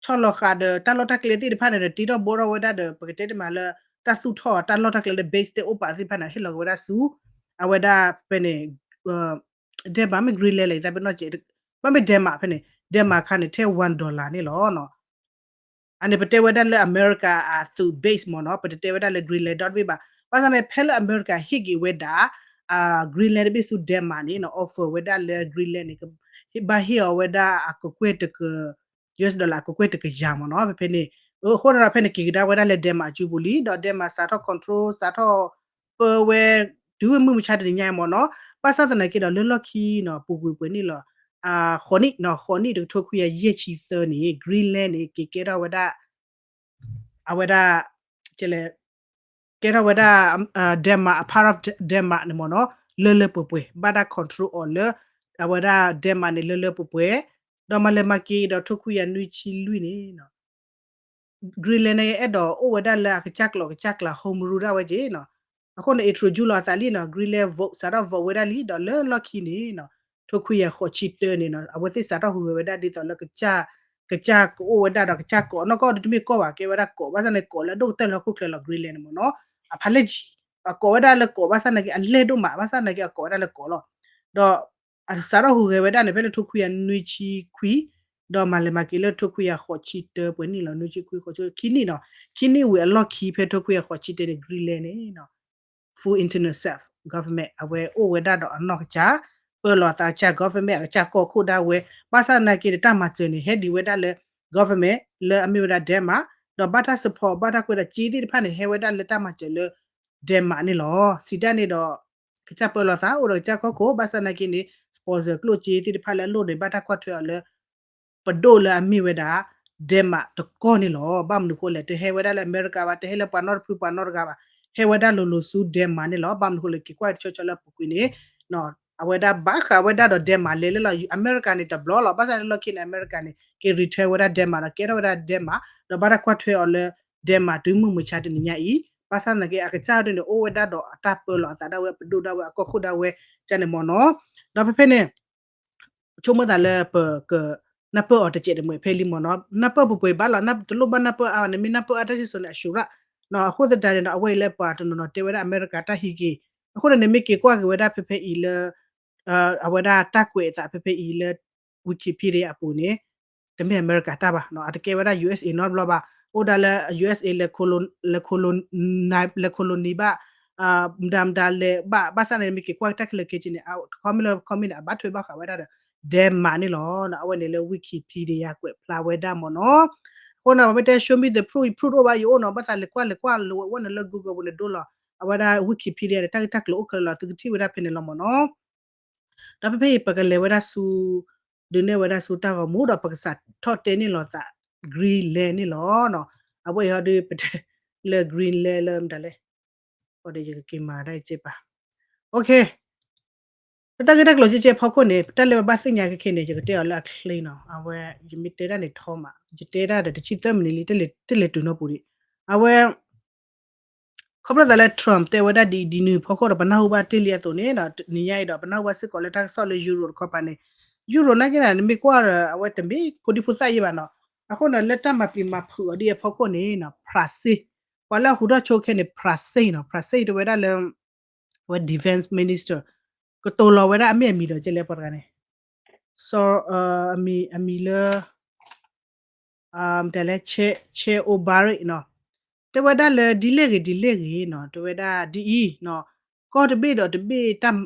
ဆီလီၤဃာ်ဒီးတၢ်လီၢ်တၢ်ကျဲသ့ၣ်တဖၣ်န့ၣ်ဒီး တ့ထီၣ်ဘိထီၣ်ဝဲဒၣ်ဒီး ပကတဲတမံၤလၢ တၢ်သူၣ်ထီၣ်တၢ်လီၢ်တၢ်ကျဲလၢ base သ့ၣ်အိၣ်ပာ်သ့ၣ်တဖၣ်န့ၣ် ဟ့ၣ်လီၤက့ၤဝဲဒၣ်ဆူ အဝဲဒၣ်ဖဲန့ၣ် Denmark မ့ၢ် Greenland လဲၣ် ယသးပ့ၤနီၣ်ကဲ ဘၣ်မ့ၢ် Denmark ဖဲန့ၣ် Denmark ခါန့ၣ် ထဲ one dollar န့ၣ်လီၤ. အန့ၣ်ပတဲဝဲဒၣ်လၢအမဲရကၤအသုး base မ့ၢ်နီၤ ပတတဲဝဲဒၣ်လၢ Greenland ဒီတဘ့ၣ်ဘၣ်. ဘၣ်ဆၣ်န့ၣ် ဖဲလၢအမဲရကၤဟ့ၣ်က့ၤဝဲဒၣ် Greenland တဘ့ၣ်ဆူ Denmark န့ၣ်နီၤ offer ဝဲဒၣ်လၢ Greenland န့ၣ် ဘၣ်ဟ့ၣ်အီၤဝဲဒၣ်အကကွဲၢ်တက US dollar အကကွဲၢ်တကယၤမ့ၢ်နီၤ ဖဲဖဲန့ၣ် အဃိဒီးဖဲန့ၣ်က့ၤကဒါဝဲဒၣ်လၢ Denmark အစုပူၤလံ ဒီး Denmark စးထီၣ် control စးထီၣ်ပၢဝဲ တုၤမုၢ်မဆါတနံၤညါမ့ၢ်နီၤ ဘၣ်ဆၣ်သနာ်က့ဒီးလၢလီၢ်ခံနီၤ ပူၤကွံာ်ပှဲၤနံၣ်လီၤ ဃိးနံၣ်နီၤ ဃိးနံၣ်တကထိခွံကယၤယဲၢ်ဆံသၢန့ၣ် Greenland န့ၣ် က့ၤကဲထီၣ်ဝဲဒၣ် အဝဲဒၣ် ကဲ ကဲထီၣ်ဝဲဒၣ် Denmark အ part of Denmark န့ၣ်မ့ၢ်နီၤ လၢလၢပှဲၤပှဲၤ ဘၣ်တၢ် control အီၤလၢ အဝဲဒၣ် Denmark န့ၣ် လၢလၢပှဲၤပှဲၤ ဒီးမၤလဲၤမၤက့ၤဒီးထိခွံကယၤနွံဆံလွံၢ်န့ၣ် Greenland န့ၣ် အဲၣ်ဒိးအိၣ်ဝဲဒၣ်လၢအကစၢ်ကျိာ်ကစၢ်ကျး home rule ဒၣ်ဝဲက့ၤနီၤ အဃိန့ၣ် introduce လီၤအသးလံနီၤ Greenland vote စးထီၣ် vote ဝဲဒၣ်လံ ဒီးလၢလီၢ်ခံန့ၣ်နီၤ ထိခွံကယၤဃိးဆံတၢန့ၣ်နီၤ အဝဲသ့ၣ်စးထီၣ်ဟူးဂဲၤဝဲဒၣ်ဒ်သိးလၢ ကစၢ်ကအိၣ်ဝဲဒၣ်ဒီးကစၢ်ကိးနီၢ်ကီၢ်ဒီးတမ့ၢ်ကီၢ်ဘၣ် ကဲဝဲဒၣ်ကိး ဘၣ်ဆၣ်န့ၣ် ကိးလၢအဒိၣ်ကတၢၢ်လၢဟီၣ်ခိၣ်ချၢလီၤ Greenland န့ၣ်မ့ၢ်နီၤ အဖးလဲၢ်ကံ အကိးဝဲဒၣ်လၢကိး ဘၣ်ဆၣ်သနာ်က့ အလဲၢ်ဒိၣ်မး ဘၣ်ဆၣ်သနာ်က့ အကိးဝဲဒၣ်လၢကိးလီၤ ဒီး အစးထီၣ်ဟူးဂဲၤဝဲဒၣ်န့ၣ် ဖဲလၢထိခွံကယၤနွံဆံခွံ ဒီးမၤလဲၤမၤက့ၤလၢထိခွံကယၤဃိးဆံတၢပှဲၤနံၣ်လီၤ နွံဆံခွံ ဃိးဆံ ခံနံၣ်နီၤ ခံနံၣ်ဝံၤအလီၢ်ခံဖဲထိခွံကယၤဃိးဆံတၢန့ၣ် Greenland န့ၣ်နီၤ full internal self government အဝဲအိၣ်ဝဲဒၣ်ဒီးအနီၢ်ကစၢ် ပၢလီၤသးကစၢ် government အကစၢ်ကီၢ်ခိၣ်ဒၣ်ဝဲ ဘၣ်ဆၣ်သနာ်က့ဒီးတၢ်မၤစၢၤန့ၣ် ဟဲဒံးဝဲဒၣ်လၢ government လၢအမ့ၢ်ဝဲဒၣ် Denmark ဒီးဘၣ်တၢ် support ဘၣ်တၢ်ကွဲးဒီးစ့သ့ၣ်တဖၣ်န့ၣ် ဟဲဝဲဒၣ်လၢတၢ်မၤစၢၤလၢ Denmark န့ၣ်လီၤ စံးတၢ်န့ၣ်ဒီး ကစၢ်ပၢလီၤသးအိၣ်ဒီးကစၢ်ကီၢ်ခိၣ် ဘၣ်ဆၣ်သနာ်က့န့ၣ် sponsor ကျိၣ်စ့သ့ၣ်တဖၣ်လၢအလိၣ်န့ၣ် ဘၣ်တၢ်ကွၢ်ထွဲအီၤလၢ ပဒိၣ်လၢအမ့ၢ်ဝဲဒၣ် Denmark တကီၢ်န့ၣ်လီၤ ဘၣ်မနုၤဃိလဲၣ် တဟဲဝဲဒၣ်လၢအမဲရကၤဘၣ် တဟဲလၢပှၤနီတဖုပှၤနီတဂၤဘၣ် ဟဲဝဲဒၣ်လိၤလိၤဆူ Denmark န့ၣ်လီၤ ဘၣ်မနုၤဃိလဲၣ် က့ၤကွၢ်တဆီဆီလၢအပူၤကွံာ်န့ၣ် အဝဲဒၣ်ဘၣ်ဃးဝဲဒၣ်ဒီး Denmark လဲၤလၢလီၤ အမဲရကၤန့ၣ်တဘျီလီၤ ဘၣ်ဆၣ်လၢလီၢ်ခံန့ၣ် အမဲရကၤန့ၣ် က့ၤ return ဝဲဒၣ် Denmark ဒီးကဲထီၣ်ဝဲဒၣ် Denmark ဒီးဘၣ်တၢ်ကွၢ်ထွဲအီၤလၢ Denmark တုၤမုၢ်မဆါတနံၤညါအံၤ ဘၣ်ဆၣ်သနာ်က့ အကစၢ်ဒ်န့ၣ် အိၣ်ဝဲဒၣ်ဒီးအတၢ်ပၢလီၤအသးဒၣ်ဝဲ ပဒိၣ်ဒၣ်ဝဲ အကီၢ်ခိၣ်ဒၣ်ဝဲ ကန့ၣ်မ့ၢ်နီၤ ဒီးဖဲဖဲန့ၣ် ဆိကမိၣ်သးလၢပက နၢ်ပၢၢ်အီၤတစဲးတမှဲးဖဲလံမ့ၢ်နီၤ နၢ်ပၢၢ်ပှဲၤပှဲၤဘၣ်လီၤ တလိၣ်ဘၣ်နၢ်ပၢၢ်အါန့ၣ် မ့ၢ်နၢ်ပၢၢ်အါတၢ်စံၣ်စိၤန့ၣ် အဆူၣ်ရၣ် အဃိသတးန့ၣ်ဒီး အဝဲအံၤလၢပှၤတနီၤနီၤတဲဝဲဒၣ်အမဲရကၤတၢ်ဟံးက့ၤ အဃိန့ၣ်န့ၣ် မ့ၢ်က့ၤကွၢ်က့ၤဝဲဒၣ်ဖဲဖဲအံၤလၢ အဝဲဒၣ်တၢ်ကွဲးအသးဖဲဖဲအံၤလၢ Wikipedia အပူၤန့ၣ် တမ့ၢ်အမဲရကၤတၢ်ဘၣ် အတကဲဝဲဒၣ် USA နီတဘျီဘၣ် အိၣ်ဒၣ်လၢ USA လဲၤ colony ဘၣ် မတၤမတၤလဲၤဘၣ် ဘၣ်ဆၣ်န့ၣ် မ့ၢ်က့ၤကွၢ်တၢ်ခဲလၢာ်ခဲဆ့န့ၣ် တခီမ့ၢ်လၢ comment န့ၣ် အဘၣ်ထွဲဘၣ်ဃးဝဲဒၣ်ဒီး Denmark န့ၣ်လီၤ အဝဲန့ၣ်လၢ Wikipedia ကွဲးဖျါဝဲဒၣ်မ့ၢ်နီၤ အဃိန့ၣ် ပမ့ၢ်တဲ show me the proof ယ proof တအိၣ်ဘၣ် ယအိၣ်နီၤ ဘၣ်သးလဲၤကွၢ်လဲၤကွၢ်လိာ်ဝဲန့ၣ်လၢ Google ပူၤန့ၣ်ဒိလီၤ အဝဲဒၣ် Wikipedia န့ၣ် တၢ်ဂ့ၢ်တၢ်ကျိၤအိၣ်ခဲလၢာ်လီၤ သုကထံၣ်ဝဲဒၣ်ဖဲန့ၣ်လီၤမ့ၢ်နီၤ ဒီးဖဲဖဲအံၤ ပကလဲၤဝဲဒၣ်ဆူ ဒုးနဲၣ်ဝဲဒၣ်ဆူတၢ်ဂီၤမူ ဒီးပကစးထီၣ်တဲန့ၢ်လိာ်သး Greenland န့ၣ်လီၤ. အဝဲအံၤဟီဒုး ပတဲလၢ Greenland လၢမတၤလဲၣ် ဒီးယကက့ၤမၤဒၣ်အံၤစ့ၢ်ပၢ် လၢတၢ်ဂ့ၢ်တၢ်ကျိၤကဲကဲအဖီခိၣ်န့ၣ် ပတၢ်လၢပဘၣ်သ့ၣ်ညါခဲခဲန့ၣ် ယကတဲအီၤလၢအချ့နီၤ. အဝဲ ယမ့ၢ်တဲတၢ်န့ၣ်ထီမး ယတဲတၢ်ဒီးတဆံသၢမံးနံးလံ တလဲၤတုၤနီတပူၤဒံး အဝဲ ခီဖျိသးလၢ Trump တဲဝဲဒၣ်ဒ်အံၤဒ်နုၤအဖီခိၣ်ဒီး ပနၢ်ဟူဘၣ်တ့ၢ်လံအသိးန့ၣ် နံၤညါအံၤဒီး ပနၢ်ဟူဘၣ်စ့ၢ်ကီးလၢတၢ်ကစီၣ်လၢ Europe တခီပၤန့ၣ် Europe နာ်က့န့ၣ် နမ့ၢ်ကွၢ်ဒီး အဝဲတမ့ၢ်ဖိဒံဖိသၣ်ယဲဘၣ်နီၤ. အဃိန့ၣ် လၢတၢ်မၤပျံၤမၤဖုးအီၤဒ်အံၤအဖီခိၣ်န့ၣ် ဖရၣ်စ့ၣ် ပှၤလၢအဟူထီၣ်ဆိခဲန့ၣ် ဖရၣ်စ့ၣ်နီၤ. ဖရၣ်စ့ၣ်တဲဝဲဒၣ်လၢ အဝဲ defense minister ကတိၤလီၤဝဲဒၣ်အမ့ၢ်အမံၤဒီး ကဲလဲၣ်ပှၤတဂၤန့ၣ် စီၤ အမံၤ အမံၤလၢ တဲလဲၣ် Chair O'Brien နီၤ တဲဝဲဒၣ်လၢဒ်လဲၣ်ဂ့ၤဒ်လဲၣ်ဂ့ၤနီၤ တဲဝဲဒၣ်ဒ်အံၤနီၤ ကီၢ်တဘ့ၣ်ဒီးတဘ့ၣ်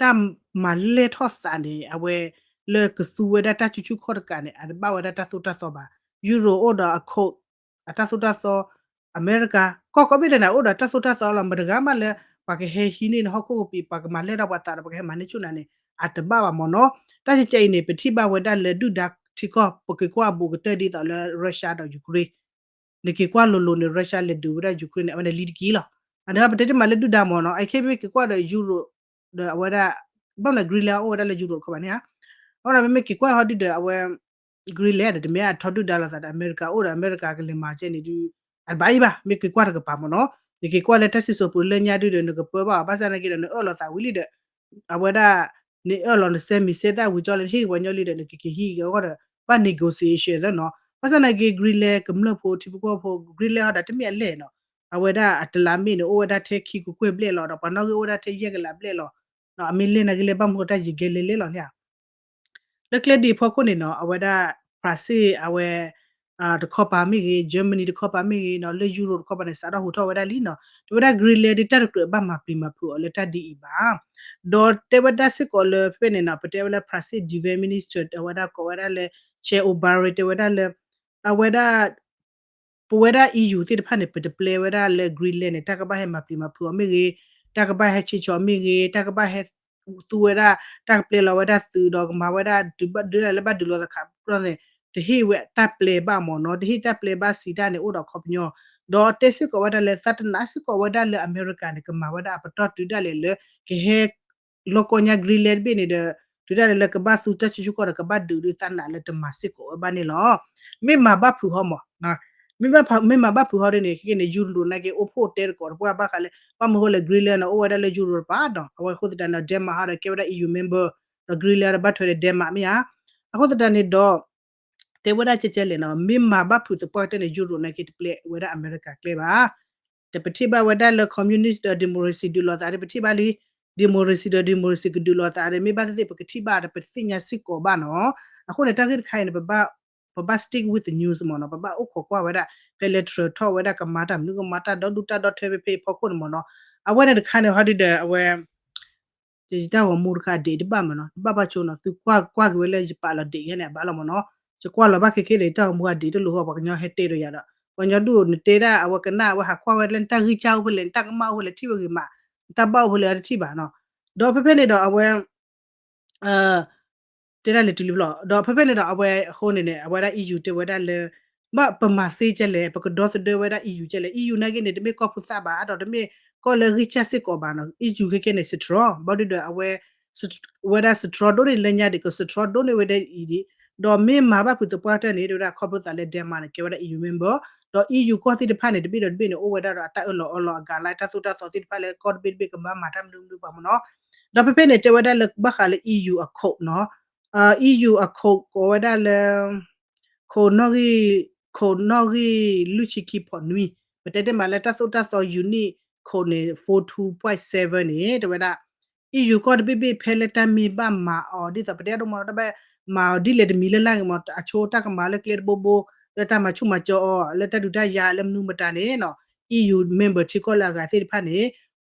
တၢ်မၤလဲၢ်ထီၣ်သးန့ၣ် အဝဲလၢကသူဝဲဒၣ်တၢ်ဆူၣ်ဆူၣ်ခီၣ်တကးန့ၣ် အတဘၣ်ဝဲဒၣ်တၢ်သိၣ်တၢ်သီဘၣ်. Europe အိၣ်ဒီးအခိၣ် အတၢ်သိၣ်တၢ်သီ အမဲရကၤ ကီၢ်ကိးဘ့ၣ်ဒဲးန့ၣ်အိၣ်ဒီးတၢ်သိၣ်တၢ်သီလီၤ. မတဂၤမးလၢ ပှၤကဟဲဟံးန့ၢ်နဟီၣ်ခိၣ်ကပံာ် ပှၤကမၤလဲၢ်ထီၣ်ပှၤသးဒီး ပှၤကဟဲမၤန့ၢ်ဆူၣ်နၤန့ၣ် အတဘၣ်ဘၣ်မ့ၢ်နီၤ. တၢ်ကဲကဲအံၤန့ၣ် ပထံၣ်ဘၣ်ဝဲဒၣ်လၢဒုၣ်ဒါထံကီၢ် ပက့ၤကွၢ်ဘူးကတၢၢ်ဒ်သိးလၢ Russia ဒီး Ukraine နက့ၤကွၢ်လိၤလိၤန့ၣ် Russia လဲၤဒုးဝဲဒၣ် Ukraine န့ၣ် အဝဲန့ၣ်လံတက့ၢ်လီၤ. အန့ၣ်ပတဲတမးလၢဒုၣ်ဒါမ့ၢ်နီၤ အခဲမ့ၢ်က့ၤကွၢ်ဒီး Europe ဒီးအဝဲဒၣ် ဘၣ်မနုၤ Greenland အိၣ်ဝဲဒၣ်လၢ Europe တခီပၤန့ၣ်ဧါ. အဃိဒီး မ့မ့ၢ်က့ၤကွၢ်ဟီဒုၣ်ဒီး အဝဲ Greenland ဒီး တမ့ၢ်အထီဒုၣ်ဒါလိာ်သးဒီး အမဲရကၤအိၣ်ဒီး အမဲရကၤကလဲၤမၤကဲန့ၣ်ဒုး အတဘၣ်အံၤဘၣ်. မ့ၢ်က့ၤကွၢ်တကပၤမ့ၢ်နီၤ နက့ၤကွၢ်လၢတၢ်စံၣ်စိၤပူၤလၢညါဒုၣ်ဒီး နကပၢဘၣ်အီၤ ဘၣ်ဆၣ်သနာ်က့ဒီး နအၢၣ်လီၤသးဝံၤလံဒီး အဝဲဒၣ် နအၢၣ်လီၤနစဲမံၤစဲသၣ်ဝံၤကၠီလၢနဟ့ၣ်ကပှၤညီလံဒီး နကက့ၤဟံးက့ၤအဂီၢ်ဒီး ဘၣ် negotiation သ့နီၤ. ဘၣ်ဆၣ်သနာ်က့ Greenland ကမျၢၢ်ဖိထံဖိကီၢ်ဖိ Greenland ဟီဒီးတမ့ၢ်အလဲၢ်နီၤ. အဝဲဒၣ်အတလးမ့ၢ်န့ၣ် အိၣ်ဝဲဒၣ်ထဲခံကကွဲၢ်ဘျဲၣ်လီၤ ဒီးပှၤနီၣ်ဂံၢ်အိၣ်ဝဲဒၣ်ထဲယဲၢ်ကလးဘျဲၣ်လီၤ. အမ့ၢ်လဲၢ်နာ်က့လဲၢ် ဘၣ်မနုၤတၢ်ယံၤကဲလဲၢ်လဲၢ်လီၤန့ၣ်ဧါ. လၢကျဲဒ်အံၤအဖီခိၣ်န့ၣ်နီၤ အဝဲဒၣ် ဖရၣ်စ့ၣ် အဝဲ တခီပၤမ့ၢ်ဂ့ၤ, Germany တခီပၤမ့ၢ်ဂ့ၤနီၤ, လၢ Europe တခီပၤန့ၣ် စးထီၣ်ဟူးထီၣ်ဝဲဒၣ်လံနီၤ. တဲဝဲဒၣ် Greenland ဒ်တၢ်တကြၢးဘၣ်မၤပျံၤမၤဖုးအီၤလၢတၢ်ဒ်အံၤဘၣ်. ဒီးတဲဝဲဒၣ်စ့ၢ်ကီးလၢဖဲဖဲန့ၣ်နီၤ, ပတဲဝဲလၢ Brexit Defense Minister အဝဲဒၣ်ကိးဝဲဒၣ်လၢ Chair O'Brien တဲဝဲဒၣ်လၢ အဝဲဒၣ် ပဝဲဒၣ် E U သ့ၣ်တဖၣ်န့ၣ် ပတပျဲဝဲဒၣ်လၢ Greenland န့ၣ် တၢ်ကဘၣ်ဟဲမၤပျံၤမၤဖုးအီၤမ့ၢ်ဂ့ၤ, တၢ်ကဘၣ်ဟဲဆံးဆီးအီၤမ့ၢ်ဂ့ၤ, တၢ်ကဘၣ်ဟဲ သူဝဲဒၣ် တၢ်ကပျဲလီၤဝဲဒၣ်သုးဒီးကမၤဝဲဒၣ်ဒုးဘၣ်ဒုးလၢဘၣ်ဒုးလိာ်သးခးပီန့ၣ် တဟ့ၣ်ဝဲတၢ်ပျဲဘၣ်မ့ၢ်နီၤ, တဟ့ၣ်တၢ်ပျဲဘၣ်စံးတၢ်န့ၣ် အိၣ်ဒီးခီပညီ, ဒီးတဲစ့ၢ်ကီးဝဲဒၣ်လၢသးတနာ်စ့ၢ်ကီးဝဲဒၣ်လၢအမဲရကၤန့ၣ် ကမၤဝဲဒၣ်အပတီၢ်တုၤဒၣ်လဲာ်လၢ ကဟဲ လီၢ်ကီၢ်ညါ Greenland တဘ့ၣ်န့ၣ်ဒီး တုၤဒၣ်လဲာ်လၢကဘၣ်သူတၢ်ဆူၣ်ဆူၣ်ကီၢ်ဒီးကဘၣ်ဒုးဒုးသးနာ်လၢတမၤစ့ၢ်ကီးဝဲဘၣ်န့ၣ်လီၤ. မ့ၢ်မၤဘၣ်ဖုးဟီမ့ၢ် မ့ၢ်မၤဘၣ်ဖုးဟီဒ်န့ၣ် ခဲကနံၣ် Europe နာ်က့ အိၣ်ဖှိၣ်တဲတကိးတပှၢ်ဘၣ်ဃးလၢ ဘၣ်မနုၤဃိလၢ Greenland န့ၣ် အိၣ်ဝဲဒၣ်လၢ Europe တပၤဒီး အဝဲအဃိသတးန့ၣ် Denmark ဟီဒီးကဲဝဲဒၣ် E U member ဒီး Greenland ဒီးဘၣ်ထွဲဒီး Denmark မ့ၢ်ဧါ. အဃိသတးန့ၣ်ဒီး တဲဝဲဒၣ်ကဲကဲလဲၣ်နီၤ မ့ၢ်မၤဘၣ်ဖုးသပှၢ်ကတၢၢ်န့ၣ် Europe နာ်က့တပျဲဝဲဒၣ်အမဲရကၤကျဲဘၣ်. တပထံၣ်ဘၣ်ဝဲဒၣ်လၢ communist ဒီး democracy ဒုးလိာ်သးဒီး ပထံၣ်ဘၣ်လံ democracy ဒီး democracy ကဒုးလိာ်သးဒီး မ့ၢ်ဘၣ်သ့ၣ်သ့ၣ် ပကထံၣ်ဘၣ်ဒီး ပတသ့ၣ်ညါစ့ၢ်ကီးဘၣ်နီၤ. အဃိန့ၣ် တၢ်ဂ့ၢ်တခါအံၤန့ၣ် ပဘၣ် ပဘၣ် stick with the news မ့ၢ်နီၤ, ပဘၣ်အိၣ်ခိးကွၢ်ဝဲဒၣ် ဖဲလၢ Trump ထီၣ်ဝဲဒၣ်ကမၤတၢ်မနုၤကမၤတၢ်ဒီဒူၣ်တၢ်ဒီထၢ ဖဲဖဲအဖီခိၣ်န့ၣ်မ့ၢ်နီၤ. အဝဲန့ၣ်တခါန့ၣ် ဟီဒုဒီး အဝဲ ယတၢ်ဂီၤမူတခါ date တဘၣ်မ့ၢ်နီၤ, တဘၣ်ဘၣ်ဆိနီၤ, သုကွၢ်ကွၢ်က့ၤဝဲလၢယပာ်လီၤ date ယဲန့ၣ် အဘၣ်လီၤမ့ၢ်နီၤ. ယကွၢ်လီၤဘၣ်ခဲခဲဒီး ယတၢ်ဂီၤမူအ date တလိၣ်ဃီ ပှၤကညီဟဲတဲဒီးယၤဒီး ပှၤကညီဒူၣ်န့ၣ်တဲဒၣ် အဝဲကနၣ်ဝဲဟးကွၢ်ဝဲလၢနတၢ်ဂံၢ်စၢ်အိၣ်ဖဲလဲၣ် နတၢ်ကမၣ်အိၣ်ဖဲလဲၣ် ထံၣ်ဝဲဂ့ၤမး, နတၢ်ဘၣ်အိၣ်ဖဲလဲၣ်အတထံၣ်ဘၣ်နီၤ. ဒီးဖဲဖဲန့ၣ်ဒီးအဝဲ တဲဒၣ်လဲၤတုၤလံဘျီ ဒီးဖဲဖဲန့ၣ်ဒီး အဝဲအဃိန့ၣ်န့ၣ် အဝဲဒၣ် E U တဲဝဲဒၣ်လၢ ဘၣ်ပမၤသ့ကဲလဲၣ် ပကဒီသဒၢဝဲဒၣ် E U ကဲလဲၣ်. E U နာ်က့န့ၣ် တမ့ၢ်ကီၢ်ဖိသၣ်ဘၣ် ဒီးတမ့ၢ်ကီၢ်လၢဂံၢ်စၢ်စ့ၢ်ကီးဘၣ်နီၤ. E U ခဲကဲန့ၣ် strong ဘၣ်ဒုဒီးအဝဲ ဝဲဒၣ် strong ဒိၣ်န့ၢ်လၢညါဒံးက strong ဒိၣ်န့ၢ်ဝဲဒၣ်အံၤဒံး, ဒီးမ့ၢ်မၤဘၣ်ဖုးသပှၢ်ကတၢၢ်န့ၣ် တဲဝဲဒၣ်ခီဖျိသးလၢ Denmark န့ၣ် ကဲဝဲဒၣ် E U member, ဒီး E U ကီၢ်သ့ၣ်တဖၣ်န့ၣ် တဘ့ၣ်ဒီးတဘ့ၣ်န့ၣ် အိၣ်ဝဲဒၣ်ဒီးအတၢ်အၢၣ်လီၤအီလီၤအဂၤလၢတၢ်သိၣ်တၢ်သီသ့ၣ်တဖၣ်လၢကီၢ်တဘ့ၣ်တဘ့ၣ်ကဘၣ်မၤတၢ်မနုၤမနုၤပှၤမ့ၢ်နီၤ. ဒီးဖဲဖဲန့ၣ် တဲဝဲဒၣ်လၢဘၣ်ဃးလၢ E U အ code နီၤ, E U အ code ကိးဝဲဒၣ်လၢ code နီၣ်ဂံၢ် code နီၣ်ဂံၢ်လွံၢ်ဆံခံဖီးနွံ, ပတဲတ့ၢ်မးလၢတၢ်သိၣ်တၢ်သီ unit code န့ၣ် four two point seven န့ၣ် တဲဝဲဒၣ် E U ကီၢ်တဘ့ၣ်ဘ့ၣ်ဖဲလၢတၢ်မ့ၢ်ဘၣ်မၤအီၤ ဒ်သိးပတဲအဒိမ့ၢ်နီၤ တၢ်ဘၣ်မၤအီၤဒ်လဲၣ်တမံၤလၢ်လၢ်ဂ့ၤမ့ၢ် အဆိတၢ်ကမၤလၢကျဲတဘိဘိ လၢတၢ်မၤဆူၣ်မၤကၠီအီၤ လၢတၢ်ဒုးတၢ်ယၤလၢမနုၤမတၤန့ၣ်နီၤ E U member ထံကီၢ်လၢအဂၤသ့ၣ်တဖၣ်န့ၣ်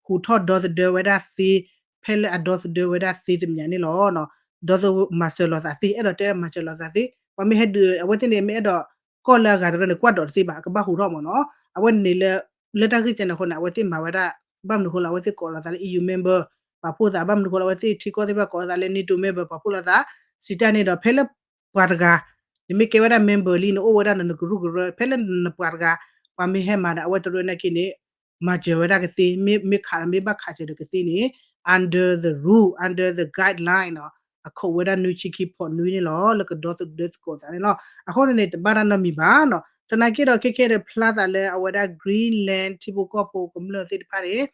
ဟူးထီၣ်ဒီသဒၢဝဲဒၣ်သ့ ဖဲလၢအဒီသဒၢဝဲဒၣ်သ့တမံၤန့ၣ်လီၤ. ဒီသဒၢမၤစၢၤလိာ်သးသ့ အဲၣ်ဒိးတဲမၤစၢၤလိာ်သးသ့ ပှၤမ့ၢ်ဟဲဒုး အဝဲသ့ၣ်န့ၣ် မ့ၢ်အဲၣ်ဒိးကီၢ်လၢအဂၤတရၢန့ၣ် ကွၢ်ဒီးတသ့ဘၣ် အကဘၣ်ဟူးထီၣ်မ့ၢ်နီၤ. အဝဲန့ၣ်လၢ လၢတၢ်ဂ့ၢ်ကဲန့ၣ်အဃိန့ၣ် အဝဲသ့ၣ်မၤဝဲဒၣ် ဘၣ်မနုၤဃိလၢအဝဲသ့ၣ်ကိးလိာ်သးလၢ E U member ပာ်ဖှိၣ်သး ဘၣ်မနုၤဃိလၢအဝဲသ့ၣ်ထံကီၢ်သ့ၣ်တဖၣ်ကိးလိာ်သးလၢ NATO member ပာ်ဖှိၣ်လိာ်သး စံးတၢ်န့ၣ်ဒီး ဖဲလၢပှၤတဂၤ နမ့ၢ်ကဲဝဲဒၣ် member လံ နအိၣ်ဝဲဒၣ်ဒီးနကရူၢ်ကရၢ ဖဲလၢနပှၤတဂၤ ပှၤမ့ၢ်ဟဲမၤဒီး အဝဲတရၢနာ်က့န့ၣ် မၤစၢၤဝဲဒၣ်ကသ့ မ့ၢ် မ့ၢ်ခး မ့ၢ်ဘၣ်ခးစၢၤဒီးကသ့န့ၣ် under the rule, under the guideline နီၤ အ code ဝဲဒၣ်နွံဆံခံဖီးနွံန့ၣ်လီၤ လၢကဒီသဒၢသကိးသးန့ၣ်လီၤ. အဃိန့ၣ်န့ၣ် တဘၣ်တၢ်နီတမံၤဘၣ်နီၤ. သနာ်က့ဒီးခဲခဲဒီးဖျါသးလၢအဝဲဒၣ် Greenland ထံဖိကီၢ်ဖိကမျၢၢ်သ့ၣ်တဖၣ်န့ၣ်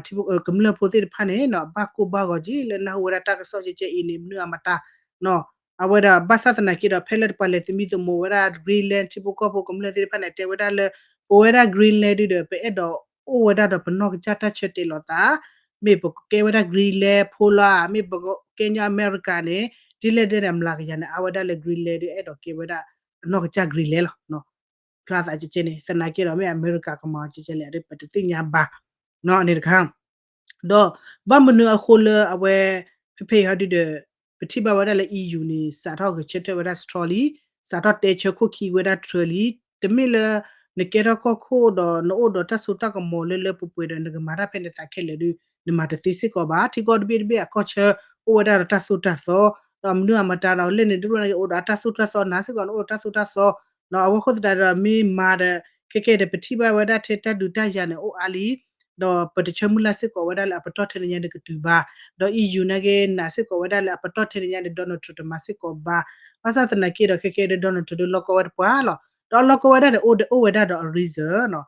ထံဖိ ကမျၢၢ်ဖိသ့ၣ်တဖၣ်န့ၣ်နီၤ ဘၣ်ကိၢ်ဘၣ်ဂီၤက့ၤလၢနၢ်ဟူဝဲဒၣ်တၢ်ကစီၣ်ကဲကဲအံၤန့ၣ် မနုၤအမတၤနီၤ. အဝဲဒၣ်ဘၣ်ဆၣ်သနာ်က့ဒီး ဖဲလၢတပှၤလဲၤသမံသမိးဝဲဒၣ် Greenland ထံဖိကီၢ်ဖိကမျၢၢ်သ့ၣ်တဖၣ်န့ၣ် တဲဝဲဒၣ်လၢ ပဝဲဒၣ် Greenland ဒုဒီး ပအဲၣ်ဒိးအိၣ်ဝဲဒၣ်ဒီးပနီၢ်ကစၢ်တၢ်ဆၢတဲာ်လိာ်သး မ့ၢ်ပကကဲဝဲဒၣ် Greenland ဖိလၢ မ့ၢ်ပကဲညီအမဲရကၤန့ၣ် ဒ်လဲၣ်ဒ်လဲၣ်န့ၣ် အမျးကယၤန့ၣ် အါဝဲဒၣ်လၢ Greenland ဒု အဲၣ်ဒိးကဲဝဲဒၣ်အနီၢ်ကစၢ် Greenland လီၤ. ဖျါသးကဲကဲန့ၣ် သနာ်က့ဒီးမ့ၢ်အမဲရကၤကမၤအီၤကဲကဲလဲၣ် ပတသ့ၣ်ညါဘၣ် န့ၣ်တခါ ဒီးဘၣ်မနုၤအဃိလၢအဝဲ ဖဲဖဲအံၤဟီဒုဒီး ပထံၣ်ဘၣ်ဝဲဒၣ်လၢ E U န့ၣ် စးထီၣ်ဂဲၤဆၢထၢၣ်ဝဲဒၣ် strong လံ, စးထီၣ်တဲဆၢခိၣ်ခံဝဲဒၣ်တြၢၤလံ. တမ့ၢ်လၢ နကဲထီၣ်ကီၢ်ခိၣ်ဒီးနအိၣ်ဒီးတၢ်စိတၢ်ကမီၤလၢလၢပှဲၤပှဲၤဒီး နကမၤတၢ်ဖဲနသးခဲလၢာ်ဒု နမၤတသ့စ့ၢ်ကီးဘၣ်. ထံကီၢ်တဘ့ၣ်တဘ့ၣ်အကီၢ်ဆၢ အိၣ်ဝဲဒၣ်ဒီးတၢ်သိၣ်တၢ်သီ ဒီးမနုၤအမတၤဒီး လဲၣ်န့ၣ်တရူၣ်န့ၣ် အိၣ်ဒီးတၢ်သိၣ်တၢ်သီ နၤစ့ၢ်ကီးနအိၣ်ဒီးတၢ်သိၣ်တၢ်သီ ဒီးအဝဲဃိသတးဒီးမ့ၢ်မၤဒီး ခဲကဲဒီး ပထံၣ်ဘၣ်ဝဲဒၣ်ထဲတၢ်ဒုးတၢ်ယၤန့ၣ် အိၣ်အါလံ ဒီးပတဆၢမုၢ်လၢ်စ့ၢ်ကီးဝဲဒၣ်လၢအပတီၢ်ထဲန့ၣ်ညါန့ၣ်ကတုၤဘၣ်, ဒီး E U နာ်က့ နာ်စ့ၢ်ကီးဝဲဒၣ်လၢအပတီၢ်ထဲန့ၣ်ညါန့ၣ် Donald Trump တမၤစ့ၢ်ကီးဘၣ်. ဘၣ်ဆၣ်သနာ်က့ဒီး ခဲကဲဒီး Donald Trump ဒုလီၢ်ကီဝဲတပှၤလီၤ. ဒီးလီၢ်ကီဝဲဒၣ်န့ၣ် အိၣ်ဝဲဒၣ်ဒီးအ reason နီၤ.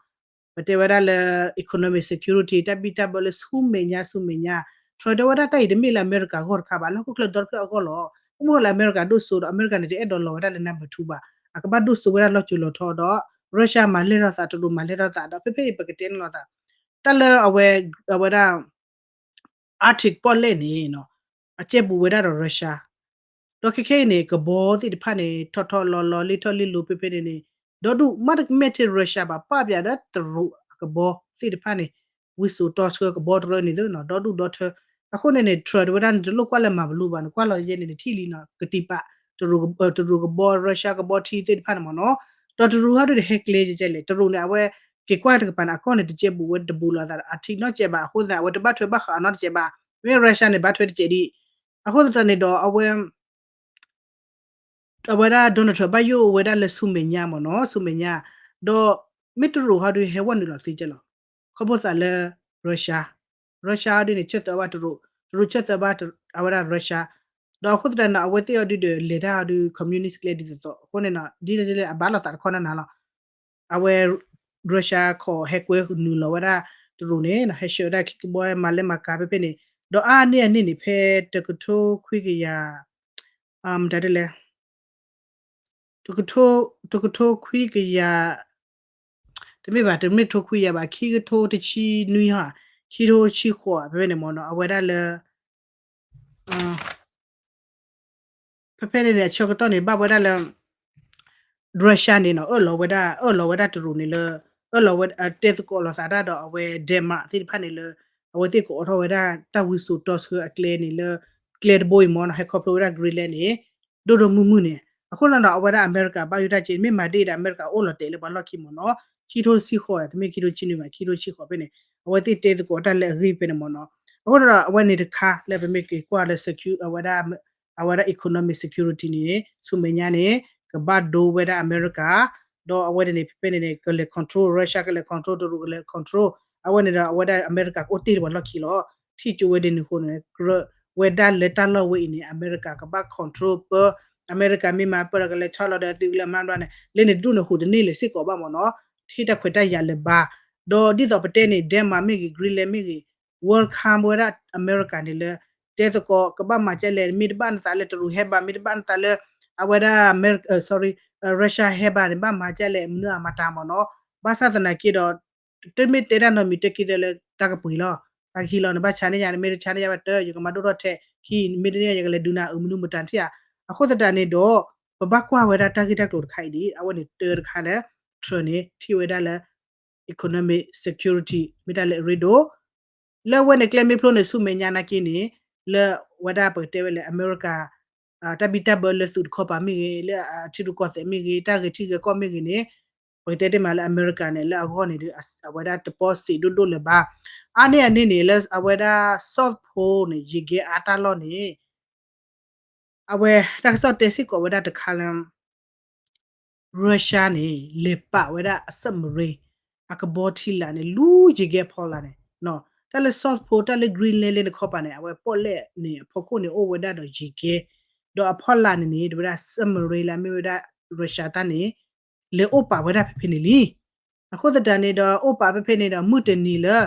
ပတဲဝဲဒၣ်လၢ economic security တၢ်ဘံၣ်တၢ်ဘၢလၢဆူမဲာ်ညါဆူမဲာ်ညါ, Trump တဲဝဲဒၣ်တၢ်အံၤတမ့ၢ်လၢအမဲရကၤအဂီၢ်တခါဘၣ်, လၢဟီၣ်ခိၣ်ချၢဒီတဖျၢၣ်အဂီၢ်လီၤ. အိၣ်မ့ၢ်လၢအမဲရကၤဒိၣ်စိဒီး အမဲရကၤန့ၣ် တအဲၣ်ဒိးလီၤဝဲဒၣ်လၢ number two ဘၣ်, အကဘၣ်ဒိၣ်စိဝဲဒၣ်လီၤစိၤလီၤထီဒီး Russia မၤလဲၢ်ထီၣ်သး တရူးမၤလဲၢ်ထီၣ်သးဒီး ဖဲဖဲအံၤပကတဲန့ၣ်လီၤသး တၢ်လၢအဝဲ အဝဲဒၣ် Arctic ပီၣ်လဲၣ်န့ၣ် အကဲပူၤဝဲဒၣ်ဒီး Russia ဒီးခဲခဲအံၤန့ၣ် ကဘီသ့ၣ်တဖၣ်န့ၣ် ထီၣ်ထီၣ်လီၤလီၤ လ့ၢ်ထီၣ်လ့ၢ်လီၤဖဲဖဲန့ၣ်န့ၣ် ဒီဒူၣ်မ့တမ့ၢ်ထဲ Russia ဘၣ် ပာ်ပၠးဒီးတရူးအကဘီသ့ၣ်တဖၣ်န့ၣ် ဝံစိာ်တီဆှၢကဘီတရၢန့ၣ်သ့နီၤ ဒီဒူၣ်ဒီထၢ. အဃိန့ၣ်န့ၣ် Trump တဝဲဒၣ်န့ၣ် တလိၣ်ကွၢ်လၢမၤဘလူးဘၣ် နကွၢ်လီၤယဲန့ၣ် နထံၣ်လံနီၤ ကတံာ်ပာ် တရူးကဘီ Russia ကဘီထံသ့ၣ်တဖၣ်န့ၣ်မ့ၢ်နီၤ. ဒီးတရူးဟီဒုးတဟဲကျဲကဲလဲၣ် တရူးန့ၣ် အဝဲက့ၤကွၢ်တကပၤန့ၣ် အကီၢ်န့ၣ်တကဲဘူးဝဲတဘူးလိာ်သး အထံနီတကဲဘၣ် အဃိသတးန့ၣ် အဝဲတဘၣ်ထွဲဘၣ်ဃးအနီတကဲဘၣ် မ့ၢ် Russia န့ၣ် ဘၣ်ထွဲတကဲဒံး. အဃိသတးန့ၣ်ဒီး အဝဲ အဝဲဒၣ် Donald Trump ဘၣ်ယိၣ်ဝဲဒၣ်လၢဆူမဲာ်ညါမ့ၢ်နီၤ ဆူမဲာ်ညါ, ဒီးမ့ၢ်တရူးဟီဒုးဟဲဝဲနုာ်လီၤသံကဲလီၤ. ခီဖျိသးလၢ Russia, Russia ဟီဒုးန့ၣ် ဆၢသၢဘၣ်တရူး, တရူးဆၢသၢဘၣ် အဝဲဒၣ် Russia, ဒီးအဃိသတးန့ၣ် အဝဲသ့ၣ်အီၤဒုးဒီး လဲၤတၢ်ဟီဒုး communist ကျဲဒ်သိးသိး အဃိန့ၣ်နီၤ ဒ်လဲၣ်ဒ်လဲၣ် အဘၣ်လိာ်သးတခီနၤနၤလီၤ. အဝဲ Russia ခိးဟဲကွဲနုာ်လီၤဝဲဒၣ်တရူးန့ၣ် ဟဲဆှၢဝဲဒၣ်ခံကဘီ မၤလဲၤမၤကၤဖဲဖဲန့ၣ်, ဒီးအါန့ၢ်အန့ၣ်န့ၣ် ဖဲတကထိခွံကယၤ မတၤဒ်လဲၣ် တကထိခွံကယၤ, တမ့ၢ်ဘၣ် တမ့ၢ်ထိခွံကယၤဘၣ် ခံကထိတဆံနွံဟီ, ခံကထိဆံဃိး ဖဲဖဲန့ၣ်မ့ၢ်နီၤ အဝဲဒၣ်လၢ ဖဲဖဲန့ၣ်န့ၣ် အဆၢကတီၢ်န့ၣ် ဘၣ်ဝဲဒၣ်လၢ Russia န့ၣ်နီၤ အၢၣ်လီၤဝဲဒၣ် အၢၣ်လီၤဝဲဒၣ်တရူးန့ၣ်လၢ အၢၣ်လီၤဝဲ တဲသကိးလိာ်သးတၢ်ဒီးအဝဲ Denmark သ့ၣ်တဖၣ်န့ၣ်လၢ အဝဲသ့ၣ်ကအိးထီၣ်ဝဲဒၣ်တၢ်ဝံစိာ်တီဆှၢအကျဲန့ၣ်လၢ ကျဲတဘိအံၤမ့ၢ်နီၤ ဟဲခီဖျိဝဲဒၣ် Greenland န့ၣ် ဒိၣ်ဒိၣ်မုၢ်မုၢ်န့ၣ် အဃိန့ၣ်ဒီး အဝဲဒၣ်အမဲရကၤဘၣ်ယိၣ်တၢ်က့ မ့ၢ်မၤဒ်အံၤဒီး အမဲရကၤအိၣ်လီၤတဲာ်လၢပှၤလီၢ်ခံမ့ၢ်နီၤ ခံထိတဆံဃိး တမ့ၢ်ခံထိဆံနွံဘၣ် ခံထိဆံဃိးဖဲန့ၣ် အဝဲသ့ၣ်တဲသကိးတၢ်လၢအဂ့ၢ်ဖဲန့ၣ်မ့ၢ်နီၤ အဃိန့ၣ်ဒီး အဝဲန့ၣ်တခါလၢပမ့ၢ်က့ၤကွၢ်လၢ secure အဝဲဒၣ် အဝဲဒၣ် economic security န့ၣ် ဆူမဲာ်ညါန့ၣ် ကဘၣ်ဒိဝဲဒၣ်အမဲရကၤ ဒီးအဝဲန့ၣ်န့ၣ် ဖဲဖဲန့ၣ်န့ၣ် ကလဲၤ control Russia ကလဲၤ control တရူးကလဲၤ control အဝဲန့ၣ်ဒီး အဝဲဒၣ်အမဲရကၤကအိၣ်တ့ၢ်လၢပှၤလီၢ်ခံလီၤ. ထံၣ်ကၠိဝဲဒ်န့ၣ်အဃိန့ၣ် ကြၢးဝဲဒၣ်လၢတၢ်လီၢ်ဝဲအံၤန့ၣ် အမဲရကၤကဘၣ် control ပၢ အမဲရကၤမ့ၢ်မၤပၢဒီးကလဲၤဆီလီၤဒီးသုကလဲၤမၤဘျီန့ၣ် လၢန့ၣ်တဒူၣ်န့ၣ် ဟူးတန့ၢ်လၢၤစ့ၢ်ကီးဘၣ်မ့ၢ်နီၤ ဟ့ၣ်တၢ်ခွဲးတၢ်ယာ်လၢၤဘၣ်. ဒီးဒ်သိးပတဲန့ၣ် Denmark မ့ၢ်ဂ့ၤ Greenland မ့ၢ်ဂ့ၤ welcome ဝဲဒၣ်အမဲရကၤန့ၣ်လၢ တဲသကိးကဘၣ်မၤကဲလဲၣ် မ့ၢ်တဘၣ်နသးလၢတရူးဟဲဘၣ် မ့ၢ်တဘၣ်နသးလၢ အဝဲဒၣ် sorry Russia ဟဲဘၣ်န့ၣ် ဘၣ်မၤကဲလဲၣ် မနုၤအမၤတၢ်မ့ၢ်နီၤ ဘၣ်ဆၣ်သနာ်က့ဒီး တမ့ၢ်တဲတၢ်နီတမံၤ တဲခံသၢလၢတၢ်ကပှ့ၤလီၤ. တၢ်ကဟံးလီၤ နဘၣ်ဆါန့ၢ်ယၤ နမ့ၢ်တဆါန့ၢ်ယၤဘၣ်တၢ် ယကမၤဒိၣ်ထီၣ်ထဲ ခံ မ့ၢ်တန့ၢ်ယၤ ယကလဲၤဒုးနၤအုးမနုၤမတၤထံၣ်ဧါ. အဃိသတးန့ၣ်ဒီး ပဘၣ်ကွၢ်ဝဲဒၣ်တၢ်ဂ့ၢ်တၢ်ကျိၤတခါအံၤဒ် အဝဲန့ၣ်တၢတခါလၢ Trump န့ၣ် ထံၣ်ဝဲဒၣ်လၢ economic security မ့ၢ်တၢ်လၢအရ့ဒိၣ် လၢအဝဲန့ၣ်ကျဲမ့ၢ်ဖျိန့ၣ် ဆူမဲာ်ညါနာ်က့န့ၣ် လၢဝဲဒၣ်ပကတဲဝဲလၢအမဲရကၤ တၢ်ဘံၣ်တၢ်ဘၢလၢသုးတခီပၤမ့ၢ်ဂ့ၤ လၢအထံရူၢ်ကီၢ်သဲးမ့ၢ်ဂ့ၤ တၢ်ဂ့ၤထံဂ့ၤကီၢ်မ့ၢ်ဂ့ၤန့ၣ် ပကတဲတ့ၢ်မးလၢအမဲရကၤန့ၣ် လၢအဂီၢ်န့ၣ်ဒီး အဝဲဒၣ်တပီစံးဒိၣ်ဒိၣ်လၢၤဘၣ်. အါန့ၢ်အန့ၣ်န့ၣ် လၢအဝဲဒၣ် South Pole န့ၣ် ယံၤကဲအါတၢ်လီၢ်န့ၣ် အဝဲတၢ်ကစီၣ်တဲစ့ၢ်ကီးဝဲဒၣ်တခါလၢ Russia န့ၣ် လဲၤပာ်ဝဲဒၣ်အ submarine အကဘီထံလာ်န့ၣ် လူယံၤကဲဖီလာ်န့ၣ် တၢ်လၢ South Pole တၢ်လၢ Greenland လၢနခီပၤန့ၣ် အဝဲပီၣ်လဲၣ်န့ၣ် အဖီခိၣ်န့ၣ် အိၣ်ဝဲဒၣ်ဒီးယံၤကဲ ဒီးအဖီလာ်န့ၣ်န့ၣ် တဝဲဒၣ် submarine လၢအမ့ၢ်ဝဲဒၣ် Russia တၢ်န့ၣ် လဲၤအိၣ်ပာ်ဝဲဒၣ်ဖဲဖဲန့ၣ်လံ. အဃိသတးန့ၣ်ဒီး အိၣ်ပာ်ဖဲဖဲန့ၣ်ဒီး မုၢ်တနံၤလၢ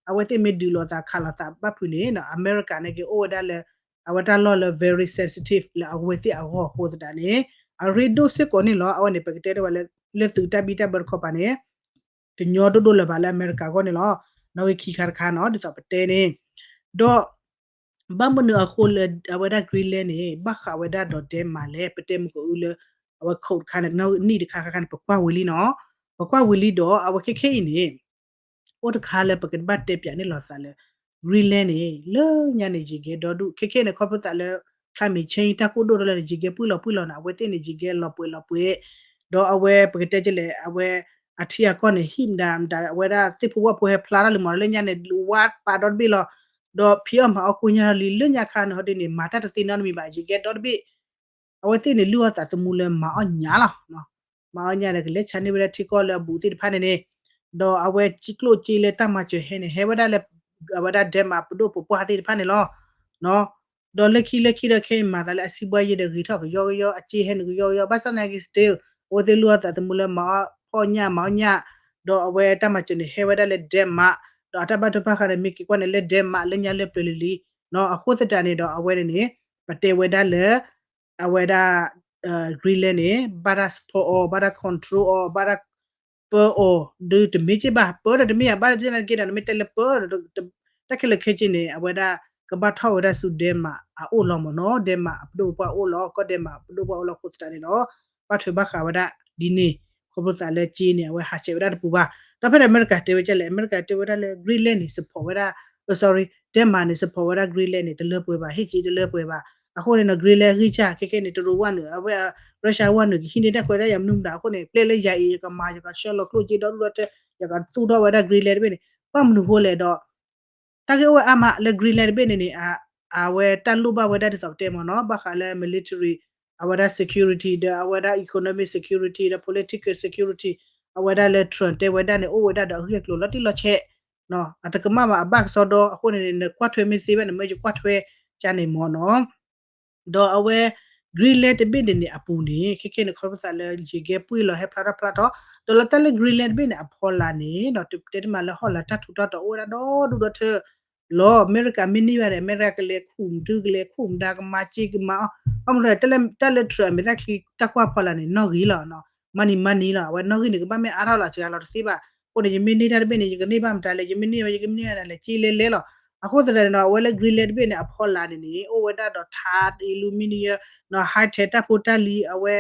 အဝဲသ့ၣ်မ့ၢ်ဒုးလိာ်သးခးလိာ်သးဘၣ်ဖုးန့ၣ် အမဲရကၤန့ၣ်က့ၤအိၣ်ဝဲဒၣ်လၢ အဝဲတၢ်လီၢ်လၢ very sensitive လၢအဝဲသ့ၣ်အဂီၢ်အဃိသတးန့ၣ် အရ့ဒိၣ်စ့ၢ်ကီးန့ၣ်လီၤ. အဝဲန့ၣ် ပကတဲတ့ၢ်ဝဲလၢ လၢသုးတၢ်ဘံၣ်တၢ်ဘၢတခီပၤန့ၣ် ကညီဒိၣ်ဒိၣ်လၢၤဘၣ်လၢအမဲရကၤအဂီၢ်န့ၣ်လီၤ. နီၣ်ဂံၢ်ခံခါတခါနီၤ ဒ်သိးပတဲန့ၣ် ဒီး ဘၣ်မနုၤအဃိလၢအဝဲဒၣ် Greenland န့ၣ် ဘၣ်ဃးဝဲဒၣ်ဒီး Denmark လဲၣ် ပတဲမုၢ်ကအိၣ်လၢ အဝဲ code တခါန့ၣ် နံၣ်တခါခါခါန့ၣ် ပကွၢ်ဝံၤလံနီၤ ပကွၢ်ဝံၤလံဒီး အဝဲခဲခဲအံၤန့ၣ် အိၣ်တခါလၢပကဘၣ်တဲပၠးန့ၢ်လိာ်သးလၢ Greenland န့ၣ် လၢညါန့ၣ် ယံၤကဲဒီဒူၣ် ခဲခဲန့ၣ် ခီဖျိသးလၢ climate change တၢ်ကိၢ်ဒိၣ်ထီၣ်လၢန့ၣ် ယံၤကဲပှံၢ်လီၤပှံၢ်လီၤန့ၣ် အဝဲသ့ၣ်န့ၣ် ယံၤကဲလီၤပှဲၤလီၤပှဲၤ ဒီးအဝဲပကတဲကလဲၣ် အဝဲအထံအကီၢ်န့ၣ် ဟံၣ်မတၤမတၤ အဝဲဒၣ်သ့ၣ်ဖိဝၣ်ဖိဟဲဖျါထီၣ်လံမး လၢညါန့ၣ်ဝါပာ်ဒီတဘ့ၣ်လီၤ ဒီးဖံးအီၣ်မၤအီၣ်ကိညၢ်ထီၣ်လံ လၢညါခါန့ၣ် ဟီဒ်န့ၣ် မၤတၢ်တသ့နီတမံၤဘၣ် ယံၤကဲဒီတဘ့ၣ် အဝဲသ့ၣ်န့ၣ် လုၢ်အီၣ်သးသမူလၢမၤအီၣ်ညၣ်လီၤ. မၤအီၣ်ညၣ်ဒီး ကလဲၤဆါန့ၢ်ဝဲဒၣ်ထံကီၢ်လၢအဘူးသ့ၣ်တဖၣ်န့ၣ်န့ၣ်, ဒီးအဝဲကံကျိၣ်က့လၢတၢ်မၤစၢၤဟဲန့ၣ် ဟဲဝဲဒၣ်လၢ အဝဲဒၣ် Denmark ပဒိၣ်ပပှၢ်သ့ၣ်တဖၣ်န့ၣ်လီၤ. ဒီးလၢခံလၢခံဒီးခဲအံၤမၤသးလၢအစံးဘှါယဲဒီးဂ့ၤထီၣ်ကယီကယီ အစ့ဟဲနုာ်ကယီကယီ ဘၣ်ဆၣ်သနာ်က့ still အဝဲသ့ၣ်လုၢ်အီၣ်သးသမူလၢမၤအီၣ်ဖီၣ်ညၣ်မၤအီၣ်ညၣ်, ဒီးအဝဲတၢ်မၤစၢၤန့ၣ် ဟဲဝဲဒၣ်လၢ Denmark, ဒီးအတၢ်ဘၣ်ထွဲဘၣ်ဃးန့ၣ် မ့ၢ်က့ၤကွၢ်န့ၣ်လၢ Denmark လၢညါလၢပျၢၤလံလံ, အဃိသတးန့ၣ်ဒီးအဝဲန့ၣ်န့ၣ် ပတဲဝဲဒၣ်လၢ အဝဲဒၣ် Greenland န့ၣ် ဘၣ်တၢ် support အီၤ ဘၣ်တၢ် control အီၤ ဘၣ်တၢ်ပၢအီၤ ဒုးတမ့ၢ်က့ဘၣ် ပၢဒီးတမ့ၢ်ယၤ ဘၣ်သနာ်က့ဒီး နမ့ၢ်တဲလၢပၢဒီး တၢ်ခဲလၢာ်ခဲဆ့န့ၣ် အဝဲဒၣ် ကဘၣ်ထီၣ်ဝဲဒၣ်ဆူ Denmark အအိၣ်လီၤမ့ၢ်နီၤ, Denmark အပဒိၣ်ပှၢ်အိၣ်လီၤ, ကီၢ် Denmark အပဒိၣ်ပှၢ်အိၣ်လီၤအဃိသတးန့ၣ်ဒီး ဘၣ်ထွဲဘၣ်ဃးဝဲဒၣ်ဒ်န့ၣ်, ခီဖျိသးလၢက့န့ၣ် အဝဲဟးဆှဲးဝဲဒၣ်တပူၤဘၣ်. ဒီးဖဲန့ၣ် အမဲရကၤတဲဝဲဒ်လဲၣ်, အမဲရကၤတဲဝဲဒၣ်လၢ Greenland န့ၣ် support ဝဲဒၣ်, အ sorry, Denmark န့ၣ် support ဝဲဒၣ် Greenland န့ၣ် တလၢပှဲၤဘၣ်, ဟ့ၣ်က့တလၢပှဲၤဘၣ်. အဃိန့ၣ်နီၤ Greenland ဂံၢ်စၢ် ခဲခဲန့ၣ် တရူးဝဲနုာ်, အဝဲ Russia ဝဲနုာ် ကဟံးန့ၢ်တၢ်ခွဲးတၢ်ယာ်မနုၤမတၤအဃိန့ၣ် ပျဲလၢယၤအံၤ ယကမၤ ယကဆှၢလီၤကျိၣ်စ့ဒီဒူၣ်ဒီထၢ ယကသူၣ်ထီၣ်ဝဲဒၣ် Greenland တဘ့ၣ်န့ၣ် ဘၣ်မနုၤအဃိလဲၣ်ဒီး တၢ်ဂ့ၢ်အိၣ်ဝဲအါမးလၢ Greenland တဘ့ၣ်န့ၣ်န့ၣ် အဝဲတၢ်လိၣ်ဘၣ်ဝဲဒၣ်ဒ်သိးပတဲမ့ၢ်နီၤ ဘၣ်ဃးလၢ military အဝဲဒၣ် security ဒီးအဝဲဒၣ် economic security ဒီး political security အဝဲဒၣ်လၢ Trump တဲဝဲဒၣ်န့ၣ် အိၣ်ဝဲဒၣ်ဒီးအဂ့ၢ်အကျိၤလီၤတံၢ်လီၤဆဲး, အတကမၣ်ဘၣ် အဘၣ်ကစီဒီ အဃိန့ၣ်န့ၣ် နကွၢ်ထွဲမ့ၢ်သ့ဘၣ်န့ၣ် မ့ၢ်ယကွၢ်ထွဲကန့ၣ်မ့ၢ်နီၤ ဒီးအဝဲ Greenland တဘ့ၣ်န့ၣ်န့ၣ်အပူၤန့ၣ် ခဲခဲန့ၣ် ခီဖျိသးလၢယကဲပှ့ၢ်လီၤ ဟဲဖျါထီၣ်ဖျါထီၣ်, ဒီးလၢတၢ်လၢ Greenland တဘ့ၣ်န့ၣ် အဖီလာ်န့ၣ် ဒီးတဲတမံၤလၢဟီၣ်လာ်တၢ်ထူးတၢ်တီၤအိၣ်ဝဲဒၣ်ဒီဒူၣ်ဒီထၢလီၤ. အမဲရကၤမ့ၢ်န့ၢ်ဘၣ်န့ၣ် အမဲရကၤကလဲၤခူၣ်မဒု ကလဲၤခူၣ်မဒါ ကမၤစ့ကမၤအီၣ်, ဘၣ်မနုၤလဲၣ် တၢ်လၢ Trump အမဲာ်သၣ်ချံတၢ်ကွၢ်ဖီလာ်န့ၣ် နီၣ်ဂံၢ်လီၤ money money လီၤ. အဝဲနီၣ်ဂံၢ်န့ၣ် ကဘၣ်မ့ၢ်အါထီၣ်လီၤစှၤလီၤတသ့ဘၣ်. အဃိန့ၣ် ယမ့ၢ်န့ၢ်တၢ်တဘ့ၣ်န့ၣ် ယကန့ၢ်ဘၣ်မတၤလဲၣ်, ယမ့ၢ်န့ၢ်ဘၣ် ယကမ့ၢ်န့ၢ်ဘၣ်လဲၣ် စ့လဲၤလဲၤလီၤ. အဃိသတးန့ၣ်ဒီး အဝဲလၢ Greenland တဘ့ၣ်န့ၣ် အဖီလာ်န့ၣ်န့ၣ် အိၣ်ဝဲဒၣ်ဒီးထး aluminium နီၤ high tech တၢ်ဖိတၢ်လံၤ အဝဲ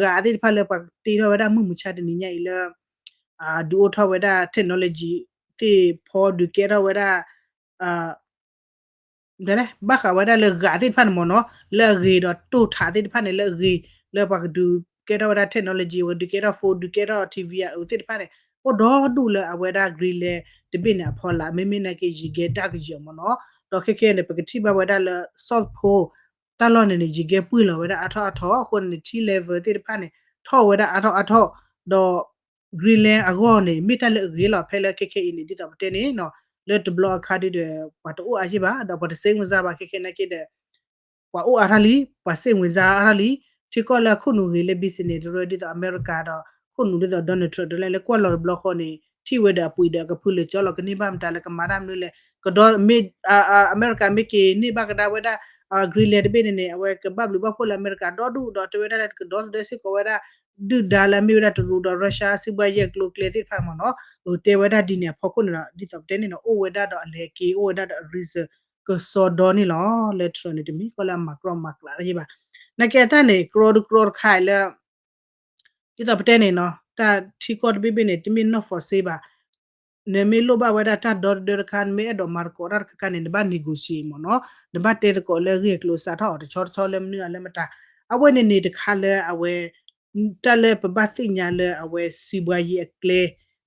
ဂာ်သ့ၣ်တဖၣ်လၢပှၤတ့ထီၣ်ဝဲဒၣ်မုၢ်မဆါတနံၤညါအံၤလၢ ဒုးအိၣ်ထီၣ်ဝဲဒၣ် technology သ့ၣ်ဖီဒုးကဲထီၣ်ဝဲဒၣ် ဘၣ်ဃးဝဲဒၣ်လၢဂာ်သ့ၣ်တဖၣ်န့ၣ်မ့ၢ်နီၤ လၢအဂ့ၤဒီးတိၢ်ထးသ့ၣ်တဖၣ်န့ၣ် လၢအဂ့ၤ လၢပှၤကဒုးကဲထီၣ်ဝဲဒၣ် technology ပှၤကဒုးကဲထီၣ် phone ဒုးကဲထီၣ် ထံဝံၤ အအုးသ့ၣ်တဖၣ်န့ၣ် အိၣ်ဒီဒူၣ်လၢအဝဲဒၣ် Greenland တဘ့ၣ်န့ၣ်အဖီလာ် မ့မ့ၢ်နာ်က့ ယံာ်ကဲတၢ်ကယီၤမ့ၢ်နီၤ. ဒီးခဲခဲန့ၣ် ပကထံၣ်ဘၣ်ဝဲဒၣ်လၢ South Pole တၢ်လီၢ်န့ၣ်န့ၣ် ယံာ်ကဲပှ့ၢ်လီၤဝဲဒၣ်အါထီၣ်အါထီၣ် အဃိန့ၣ် sea level သ့ၣ်တဖၣ်န့ၣ် ထီၣ်ဝဲဒၣ်အါထီၣ်အါထီၣ် ဒီး Greenland အဂီၢ်န့ၣ် မ့ၢ်တၢ်လၢအဂ့ၤလီၤ ဖဲလၢခဲခဲအံၤန့ၣ် ဒ်သိးပတဲန့ၣ်နီၤ လၢတဘျီအခါဒုဒီး ပှၤတအိၣ်အါယံၣ်ဘၣ် ဒီးပှၤတစိတ်ဝင်စားဘၣ် ခဲခဲနာ်က့ဒီး ပှၤအိၣ်အါထီၣ်လံ ပှၤစိတ်ဝင်စားအါထီၣ်လံ ထံကီၢ်လၢအခိၣ်နူာ်ဂ့ၤလၢ business တရၢ ဒ်သိးအမဲရကၤဒီး ခိၣ်နူာ်ဒ်သိး Donald Trump တလဲလၢကွၢ်လီၤတဘျီဃီန့ၣ် ထံၣ်ဝဲဒီးအပှ့ၤဒီးအကဖုလၢာ်ကၠီလီၤ ကန့ၢ်ဘၣ်မတၤလၢကမၤတၢ်မနုၤလဲၣ် ကဒီးမ့ၢ် အမဲရကၤမ့ၢ်က့ၤန့ၢ်ဘၣ်ကဒါဝဲဒၣ် Greenland တဘ့ၣ်န့ၣ်န့ၣ် အဝဲကဘၣ်ဘျုးဘၣ်ဖှိၣ်လၢအမဲရကၤဒီဒူၣ်ဒီးတဲဝဲဒၣ်လၢကဒီသဒၢစ့ၢ်ကီးဝဲဒၣ် ဒုၣ်ဒါလၢအမ့ၢ်ဝဲဒၣ်တရူးဒီး Russia စံးဘှါယဲၢ်ကျိၤကျဲသ့ၣ်တဖၣ်မ့ၢ်နီၤ တဲဝဲဒၣ်ဒ်န့ၣ်အဖီခိၣ်န့ၣ်ဒီး ဒ်သိးပတဲန့ၣ်နီၤ အိၣ်ဝဲဒၣ်ဒီးအလဲၤက့ၤ အိၣ်ဝဲဒၣ်ဒီးအ reason ကစီဒီန့ၣ်လီၤ လၢ Trump န့ၣ် တမ့ၢ်ကီၢ်လၢအမၤကြီမၤကျးတယံာ်ဘၣ် နာ်က့အတၢ်န့ၣ် ကြီတကြီတခါလၢ ဒ်သိးပတဲန့ၣ်နီၤ တၢ်ထံကီၢ်တဘ့ၣ်ဘ့ၣ်န့ၣ် တမ့ၢ်နီၢ် force ဘၣ် နမ့ၢ်လိၣ်ဘၣ်ဝဲဒၣ်တၢ်ဒီတဒၢတခါ နမ့ၢ်အဲၣ်ဒိးမၤသကိးတၢ်တခါခါန့ၣ် နဘၣ် negotiate မ့ၢ်နီၤ နဘၣ်တဲသကိးလၢအဂ့ၢ်အကျိၤစးထီၣ်အီၤတဆီတဆီလၢမနုၤအလၢမတၤ အဝဲန့ၣ်န့ၣ်တခါလၢအဝဲ တၢ်လၢပဘၣ်သ့ၣ်ညါလၢအဝဲစံးဘှါယဲၢ်အကျဲ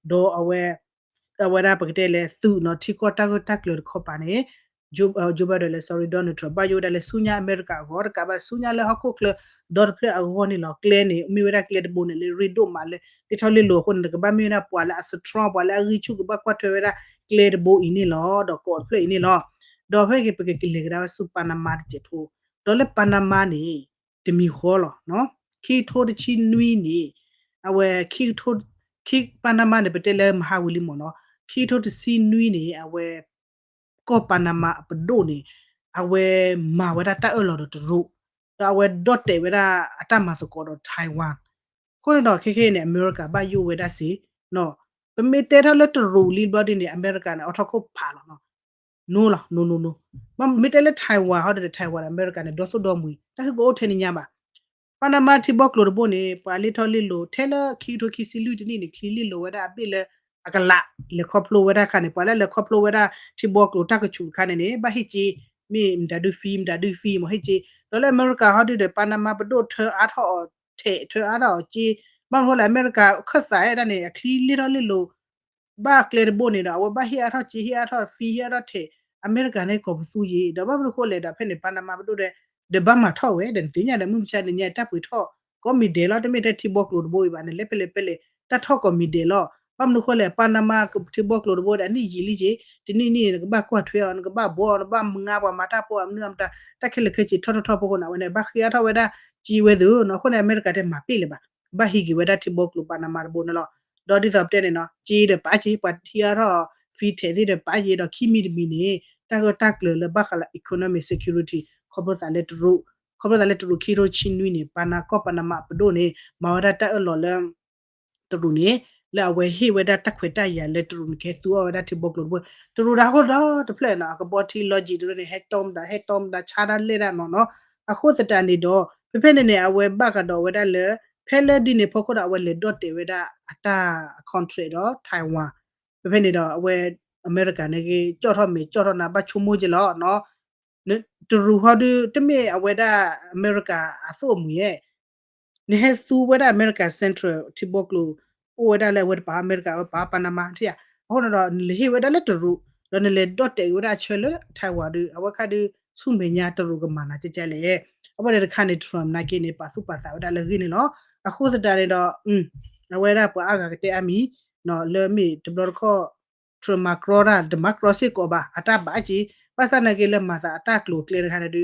ဒီးအဝဲ အဝဲဒၣ်ပကတဲလၢသုးနီၤ ထံကီၢ်တၢ်ဂၢၢ်တၢ်ကျၢၤတခီပၤန့ၣ် Joe Joe Biden လၢ sorry Donald Trump ဘၣ်ယိၣ်ဝဲဒၣ်လၢဆူညါအမဲရကၤအဂီၢ် တကးဘၣ်ဆူညါလၢဟီၣ်ခိၣ်ချၢဒီတဖျၢၣ်အဂီၢ်န့ၣ်လီၤ. ကျဲန့ၣ် မ့ၢ်ဝဲဒၣ်ကျဲတဘိန့ၣ်လၢရ့ဒိၣ်မးလၢ တ့ထီၣ်လ့လိာ်အဃိန့ၣ် တကဘၣ်မ့ၢ်ဝဲဒၣ်ပှၤလၢအ strong ပှၤလၢအဂံၢ်ဆူၣ်ကဘၣ်ကွၢ်ထွဲဝဲဒၣ်ကျဲတဘိအံၤန့ၣ်လီၤ. ဒီးကိးတဖျၢၣ်အံၤန့ၣ်လီၤ. ဒီးဖဲက့ၤပကလဲၤကဒါဝဲဆူ Panama တစဲးဖိ ဒီးလၢ Panama န့ၣ် တမံၤဃီလီၤ. ခံကထိတဆံနွံန့ၣ် အဝဲ ခံကထိ ခံ Panama န့ၣ် ပတဲလၢမဟါဝံၤလံမ့ၢ်နီၤ ခံကထိတဆံနွံန့ၣ် အဝဲ ကီၢ် Panama အပဒိၣ်န့ၣ် အဝဲမၤဝဲဒၣ်တၢ်အၢၣ်လီၤဒီးတရူး ဒီးအဝဲဒီၣ်တဲာ်ဝဲဒၣ်အတၢ်မၤသကိးဒီး Taiwan အဃိန့ၣ်ဒီး ခဲခဲအံၤန့ၣ် အမဲရကၤဘၣ်ယိၣ်ဝဲဒၣ်စ့ၢ် ပမ့ၢ်တဲထီၣ်လၢတရူးလံဘျီဒ်န့ၣ် အမဲရကၤန့ၣ် အီထီၣ်ခိၣ်ဖးလီၤနီၤ no လီၤ no no no မ့ၢ်တဲလၢ Taiwan ဟီဒီး Taiwan ဒီးအမဲရကၤန့ၣ် ဒီသိၣ်ဒီမှံၤ တၢ်ဃုကအိၣ်ထဲန့ၣ်ညါဘၣ် Panama ထံဘီကျိၤတဘိန့ၣ် ပှၤလ့ထီၣ်လ့လိာ် ထဲလၢခံကထိခံဆံလွံၢ်တနံၣ်န့ၣ် ချံလ့လိာ်ဝဲဒၣ်အဘ့ၣ်လၢအကလး လဲၤခီဖျိဝဲဒၣ်ခါန့ၣ် ပှၤလၢလဲၤခီဖျိဝဲဒၣ်ထံဘီကျိၤတၢ်ကဆူးတခါန့ၣ်န့ၣ် ဘၣ်ဟ့ၣ်က့ မ့ၢ်မတၤဒု fee မတၤဒု fee မ့ၢ်ဟ့ၣ်က့ ဒီးလၢအမဲရကၤဟီဒုဒီး Panama ပဒိၣ်ထၢအါထီၣ်အီၤထဲး ထၢအါထီၣ်အီၤက့ ဘၣ်မနုၤဃိလဲၣ် အမဲရကၤခၢၣ်သးဝဲဒၣ်န့ၣ် အချံလ့ထီၣ်လ့လိာ် ဘၣ်ကျဲတဘိန့ၣ်ဒီး အဝဲဘၣ်ဟ့ၣ်အါထီၣ်က့ ဟ့ၣ်အါထီၣ် fee ဟ့ၣ်အါထီၣ်ထဲး အမဲရကၤန့ၣ်ကိးပသူယ့ၤ ဒီးဘၣ်မနုၤဃိလဲၣ်ဒီး ဖဲန့ၣ် Panama ပဒိၣ်ဒီး ဒီးဘၣ်မၤထီၣ်ဝဲ ဒီးနသ့ၣ်ညါဒီး မုၢ်မဆါတနံၤညါတၢ်ပှ့ၤထီၣ်ကိးမံၤဒဲးလီၤ တမ့ၢ်ထဲထံဘီကျိၤတဘိအံၤဘၣ်န့ၣ် လဲၤဖဲလဲၣ်ဖဲလဲၣ် တၢ်ထီၣ်ကိးမံၤဒဲးလီၤ ဘၣ်မနုၤဃိလဲၣ် Panama ထံဘီကျိၤတဘိဒီး အနံၣ်ယံာ်လံက့ တနံၣ်နံၣ် နကဘၣ်ကွၢ်ထွဲအီၤ နကဘၣ်ဘှီအီၤ နဘၣ်မၤပှၤမၤတၢ်ဖိအမနုၤအမတၤ တၢ်ခဲလၢာ်ခဲဆ့ထီၣ်ထီၣ်ထီၣ်ဖိဃိန့ၣ် အဝဲန့ၣ် ဘၣ်ဃ့အါထီၣ်ဝဲဒၣ်က့ဝဲသ့ၣ်နီၤ အဃိန့ၣ် အမဲရကၤတဲမၤပ့ၢ်လၢၤဘၣ် ဘၣ်ဟံးက့ၤဝဲဒၣ်ထံဘီကျိၤ Panama တဘိန့ၣ်လီၤ ဒီးဒ်သိးပတဲန့ၣ်နီၤ က့ဒီးပာ်က့ ပှၤဟ့ၣ်အါထီၣ် fee ထဲးသ့ၣ်ဒီးပာ်က့ ဒီးခံမံၤတမံၤန့ၣ် တၢ်ဂၢၢ်တၢ်ကျၢၤလၢဘၣ်ဃးလၢ economic security ခီဖျိသးလၢတရူး ခီဖျိသးလၢတရူးခံကထိဆံနွံန့ၣ် Panama ကီၢ် Panama အပဒိၣ်န့ၣ် မၤဝဲဒၣ်တၢ်အၢၣ်လီၤလၢ တရူးန့ၣ် လၢအဝဲဟ့ၣ်ဝဲဒၣ်တၢ်ခွဲးတၢ်ယာ်လၢတရူးန့ၣ် ကဟဲသူအီၤဝဲဒၣ်ထံဘီကျိၤတဘိ, တရူးဒၣ်ဟီၣ်ခိၣ်ဒီတဖျၢၣ်နီၤ အကဘီထံ logistics တရူးန့ၣ် ဟဲတီမတၤ ဟဲတီမတၤ ဆါတၢ်လဲၢ်တၢ်နီၤနီၤ, အဃိသတးန့ၣ်ဒီး ဖဲဖဲန့ၣ်န့ၣ် အဝဲဘၣ်ကဒီးဝဲဒၣ်လၢ ဖဲလၢဒ်န့ၣ်ဖီခိၣ်ဒီး အဝဲလဲၤဒီၣ်တဲာ်ဝဲဒၣ်အတၢ် contract ဒီး Taiwan ဖဲဖဲန့ၣ်ဒီး အဝဲ အမဲရကၤန့ၣ်ဂ့ၤ ကၠီၣ်ထီၣ်မဲာ်ကၠီၣ်ထီၣ်နါ ဘၣ်ဆိကမိၣ်က့ၤလီၤနီၤ, တရူးဟီဒု တမ့ၢ်အဝဲဒၣ်အမဲရကၤအသိၣ်အမှံၤဧါ နဟဲသူဝဲဒၣ်အမဲရကၤ Central ထံဘီကျိၤ အိၣ်ဝဲဒၣ်လၢအဝဲတပာ်အမဲရကၤ အဝဲပာ်ပာနမါ ထံၣ်ဧါ, အဃိန့ၣ်ဒီး နလဲၤဟ့ၣ်ဝဲဒၣ်လၢတရူး ဒီးနလဲၤဒီၣ်တဲာ်က့ၤဝဲဒၣ်အဆၢလၢ Taiwan ဒု အဝဲခါဒု ဆူမဲာ်ညါတရူးကမၤနၤကဲကဲလဲၣ်. အဝဲန့ၣ်တခါန့ၣ် Trump နာ်က့န့ၣ် ပာ်သူၣ်ပာ်သးဝဲဒၣ်လၢအဂ့ၢ်န့ၣ်လီၤ. အဃိသတးန့ၣ်ဒီး အဝဲဒၣ်ပှၤအါဂၤကတဲအါမံၤ လၢမ့ၢ်တဘျီတခီၣ် Trump မၤကြီတၢ် တမၤကြီစ့ၢ်ကီးဘၣ် အတၢ်ဘၣ်က့ၤ, ဘၣ်ဆၣ်နာ်က့လၢမၤသးအတၢ်ကျိၤကျဲတခါန့ၣ်ဒု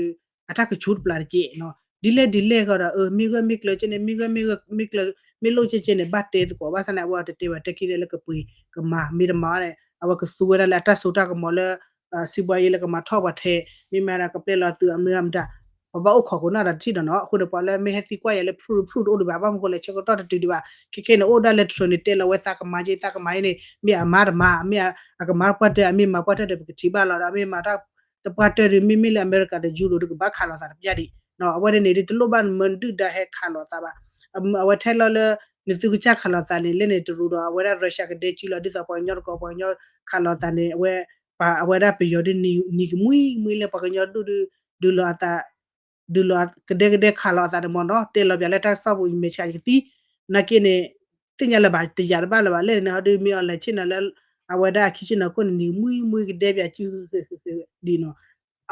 အတၢ်ကဆူးတပျၢ်တက့ၢ်နီၤ, ဒ်လဲၣ်ဒ်လဲၣ်ဃီဒီး မ့ၢ်ဂၢၢ်မ့ၢ်ကျၢၤကဲန့ၣ် မ့ၢ်ဂၢၢ်မ့ၢ်ကျၢၤ မ့ၢ်လိၣ်ကဲကဲန့ၣ် ဘၣ်တဲသကိး, ဘၣ်ဆၣ်န့ၣ် အဝဲအတတဲဘၣ် တဲခံသ့လၢကပှ့ၤကမၤ မ့ၢ်တမၤန့ၣ် အဝဲကသူဝဲဒၣ်လၢအတၢ်စိတၢ်ကမီၤလၢ စံးဘှါယံၤလၢကမၤထီၣ်ပှၤထဲ မ့ၢ်မၤဒီးကပျဲလီၤသုးအမနုၤမတၤ ပဘၣ်အိၣ်ခိးခိးနၢ်ဒီးတထံၣ်ဒီးနီၤ, အဃိန့ၣ် ပှၤလၢမ့ၢ်ဟဲသံကွၢ်ယၤလၢ proof proof တအိၣ်ဒံးဘၣ်, ဘၣ်မနုၤဃိလဲၣ် ဆၢကတီၢ်တတုၤဒံးဘၣ်, ခဲခဲန့ၣ် အိၣ်ဒၣ်လၢ Trump န့ၣ် တဲလီၤဝဲသးကမၤက့ သးကမၤအံၤန့ၣ် မ့ၢ်အမါတမၤ အမ့ၢ်အကမၤပှၢ်တၢၢ် အမ့ၢ်မၤပှၢ်တၢၢ်ဒီး ပကထံၣ်ဘၣ်လီၤဒီး အမ့ၢ်မၤတၢ်တပှၢ်တၢၢ်ဒု မ့မ့ၢ်လၢအမဲရကၤဒီး ယူရိၤဒု ကဘၣ်ခးလိာ်သးတပျၢ်ဒံး, အဝဲန့ၣ်န့ၣ် ဒ်တလိၣ်ဘၣ်မနုၤဒုၣ်ဒါဟဲခးလိာ်သးဘၣ်, အဝဲထဲလီၤလၢ နသုကစၢ်ခးလိာ်သးန့ၣ် လၢန့ၣ်တရူးဒီး အဝဲဒၣ် Russia ကဒဲကၠူလီၤ ဒ်သိးပှၤကညီတကိး ပှၤကညီခးလိာ်သးန့ၣ် အဝဲ အဝဲဒၣ်ပယီၤဒု နံၤကမှံမှံလၢပှၤကညီဒုၣ်ဒု ဒုးလီၤအသး ဒုးလီၤကဒဲကဒဲခးလိာ်အသးန့ၣ်မ့ၢ်နီၤ, တဲလီၤပၠးလၢတၢ်ကစီၣ်ပူၤ ယမဲာ်ဆှးယကသံ, နာ်က့န့ၣ် သ့ၣ်ညါလၢၤဘၣ် တယာ်တဘၣ်လၢၤဘၣ် လၢန့ၣ်ဟီဒု မ့ၢ်အီၤလဲၤဆ့ၣ်နီၤလၢ အဝဲဒၣ်အခံဆ့ၣ်နီၤခိၣ်န့ၣ် နံၤမှံမှံကဒဲပၠးစု ဒ်နီၤ,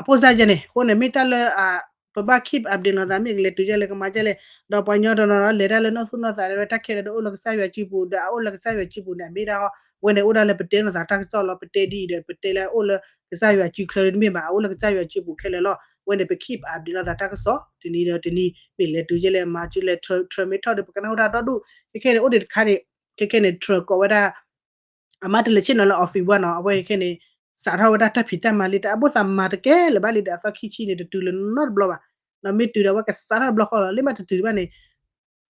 အဖိစၢ်ယဲန့ၣ် အဃိန့ၣ် မ့ၢ်တၢ်လၢ ပဘၣ် keep update လိာ်သး မ့ၢ်ကလဲၤတုၤဒ်လဲၣ် ကမၤဒ်လဲၣ်, ဒီးပှၤကညီတနီၤနီၤ လဲၤတၢ်လၢနီၢ်သူၣ်နီၢ်သး တၢ်ခဲလၢာ်ဒီးအိၣ်လၢကစၢ်ယွၤစုပူၤ ဒီးအအိၣ်လၢကစၢ်ယွၤစုပူၤန့ၣ် အမ့ၢ်ဒၣ်ဟီ, အဝဲန့ၣ်အိၣ်ဒၣ်လၢပတဲလိာ်သးတၢ်ကစီၣ်လီၤ, ပတဲဒ်အံၤဒီး ပတဲလၢအအိၣ်လၢကစၢ်ယွၤစုချၢတမ့ၢ်ဘၣ်, အအိၣ်လၢကစၢ်ယွၤစုပူၤခဲလၢာ်လီၤ, အဝဲန့ၣ် ပ keep update လိာ်သးတၢ်ကစီၣ် တနံၤဒီးတနံၤ မ့ၢ်လဲၤတုၤဒ်လဲၣ် မၤဒ်လဲၣ် Trump မ့ၢ်ထီၣ်ဒီး ပကနၢ်ဟူတၢ်ဒီဒူၣ်, ခဲခဲန့ၣ် အိၣ်ဒံးတခါန့ၣ် ခဲခဲန့ၣ် Trump ကိးဝဲဒၣ် အမါတလဲၤဆ့ၣ်နီၤလၢ office ဘၣ်နီၤ, အဝဲခဲန့ၣ် စးထီၣ်ဝဲဒၣ်တၢ်ဖံးတၢ်မၤလံ တၢ်အဘိၣ်သးမၤတကဲလၢၤဘၣ်လံဒီး အသီခံဆံန့ၣ် တတုၤလၢၤနီတဘျီဘၣ်, ဒီးမ့ၢ်တုၤဒီး အဝဲကစးထီၣ်တဘျီဃီလီၤ, လၢမ့ၢ်တတုၤဘၣ်န့ၣ်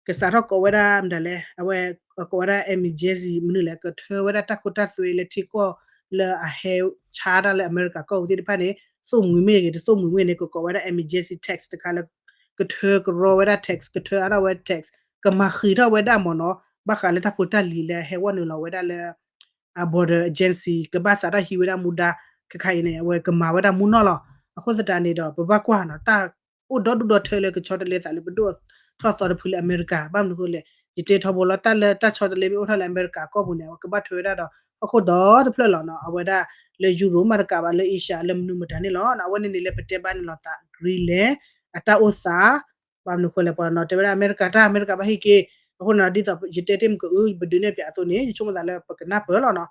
ကစးထီၣ်ကိးဝဲဒၣ်မတၤလဲၣ်, အဝဲ ကိးဝဲဒၣ် emergency မနုၤလဲၣ် ကထၢဝဲဒၣ်တၢ်ခိတၢ်သွဲလၢထံကီၢ်လၢအဟဲဆါတၢ်လၢအမဲရကၤကီၢ်ပူၤသ့ၣ်တဖၣ်န့ၣ် သိၣ်မှံၤမ့ၢ်ဂ့ၤ တသိၣ်မှံၤမ့ၢ်န့ၣ် ကကိးဝဲဒၣ် emergency tax တခါလၢ ကထၢကရီဝဲဒၣ် tax ကထၢအါထီၣ်ဝဲ tax ကမၤဃံးထီၣ်ဝဲဒၣ်မ့ၢ်နီၤ, ဘၣ်ဃးလၢတၢ်ဖိတၢ်လံၤလၢအဟဲဝဲနုာ်လီၤဝဲဒၣ်လၢ အ border agency ကဘၣ်စးထီၣ်ဟံးဝဲဒၣ်မူဒါ ခဲခါအံၤန့ၣ် အဝဲကမၤဝဲဒၣ်မူနီၢ်လီၤ. အဃိသတးန့ၣ်ဒီး ပဘၣ်ကွၢ်နီၤ တၢ်အိၣ်ဒီဒူၣ်ဒီထၢလၢကဆီတလဲသးလၢပဒိၣ်ထီၣ်သီတဖုလၢအမဲရကၤ ဘၣ်မနုၤအဃိလဲၣ်, ယတဲထီဘိလီၤ တၢ်လၢတၢ်ဆီတလဲမ့ၢ်အိၣ်ထီၣ်လၢအမဲရကၤကီၢ်ပူၤန့ၣ် အဝဲကဘၣ်ထွဲဝဲဒၣ်ဒီး ဟီၣ်ခိၣ်ဒီတဖျၢၣ်လီၤနီၤ, အဝဲဒၣ်လၢယူရိၤမ့ၢ်တကးဘၣ် လၢအ့ရှၢၣ်လၢမနုၤမတၤန့ၣ်လီၤ. အဝဲန့ၣ်န့ၣ်လၢပတဲဘၣ်န့ၣ်လီၤသး Greenland အတၢ်အိၣ်သး ဘၣ်မနုၤအဃိလဲၣ် ပှၤနီၤတဲဝဲဒၣ်အမဲရကၤတၢ် အမဲရကၤဘၣ်ဟ့ၣ်က့ၤ, အဃိန့ၣ် ဒ်သိးယတဲတ့ၢ်မုၢ်ကအု ပဒုးနဲၣ်ပၠးအသိးန့ၣ် ယဆိကမိၣ်သးလၢပကနၢ်ပၢၢ်လီၤနီၤ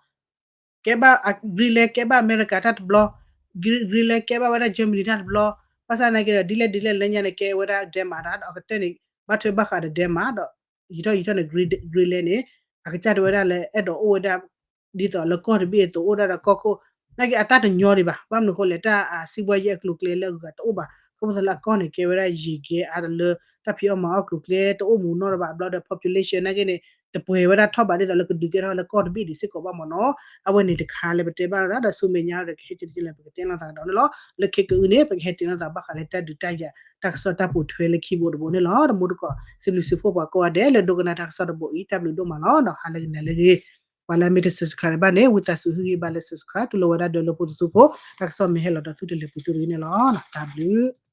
ကဲဘၣ် Greenland ကဲဘၣ်အမဲရကၤတၢ်တဘျီ, Greenland ကဲဘၣ်ဝဲဒၣ် Germany တၢ်တဘျီ, ဘၣ်ဆၣ်သနာ်က့ဒီး ဒ်လဲၣ်ဒ်လဲၣ်လၢညါန့ၣ် ကဲဝဲဒၣ် Denmark တၢ်ဒီး အကတၢၢ်န့ၣ် ဘၣ်ထွဲဘၣ်ဃးဒီး Denmark ဒီး ယံာ်ထီၣ်ယံာ်ထီၣ်န့ၣ် Green- Greenland န့ၣ် အကစၢ်တဲဝဲဒၣ်လၢအဲၣ်ဒိးအိၣ်ဝဲဒၣ် ဒ်သိးလၢကီၢ်တဘ့ၣ်အသိးအိၣ်ဒၣ်ဒီးကီၢ်ခိၣ်, သနာ်က့အတၢ်တညီဒံးဘၣ်, ဘၣ်မနုၤအဃိလဲၣ် တၢ်အစံးဘှါယဲၢ်အကျိၤအကျဲလၢအဂုၤအဂၤတအိၣ်ဘၣ်, ခီဖျိလၢအကီၢ်န့ၣ်ကဲဝဲဒၣ်ယံာ်ကဲအါတလၢ တၢ်ဖံးအီၣ်မၤအီၣ်ကျိၤအကျဲတအိၣ်မူနီတဘ့ၣ်ဘျီဒီး population သနာ်က့န့ၣ် တပှဲၤဝဲဒၣ်ထီၣ်ဘးဒ်သိးလၢကဒုးကဲထီၣ်လၢကီၢ်တဘ့ၣ်ဒံးစ့ၢ်ကီးဘၣ်မ့ၢ်နီၤ. အဝဲန့ၣ်တခါလၢပတဲဘၣ်လိာ်သးဒီး ဆူမဲာ်ညါဒီး ကဟဲကဲကဲလၢပကတဲလိာ်သးကဒီးန့ၣ်လီၤ. လၢခံကအုန့ၣ် ပကဟဲတဲလိာ်သးဘၣ်ဃးလၢတၢ်ဒုးတၢ်ယၤ တၢ်ကစီၣ်တၢ်ပိာ်ထွဲလၢခံဘိတဘိန့ၣ်လီၤ. တမူတကိး စံးဘျုးစံးဖှိၣ်ပှၤကိးဂၤဒဲးလၢဒိကနၣ်တၢ်ကစီၣ်တဘိအံၤ တၢ်ဘျုးဒိၣ်မးလီၤ. ဒီးဟါလၢဂ့ၤနၤလၢဂ့ၤ, ပှၤလၢအမ့ၢ်တ subscribe ဘၣ်န့ၣ် ဝံသးစူၤဟ့ၣ်ဂံၢ်ဘါလၢ subscribe တူၢ်လိာ်ဝဲဒၣ်ဒီးလၢဖိတသူဖိ, တၢ်ကစီၣ်မ့ၢ်ဟဲလီၤဒီးသုတလဲၤပူၤသုတဂ့ၤန့ၣ်လီၤ. တၢ်ဘျုး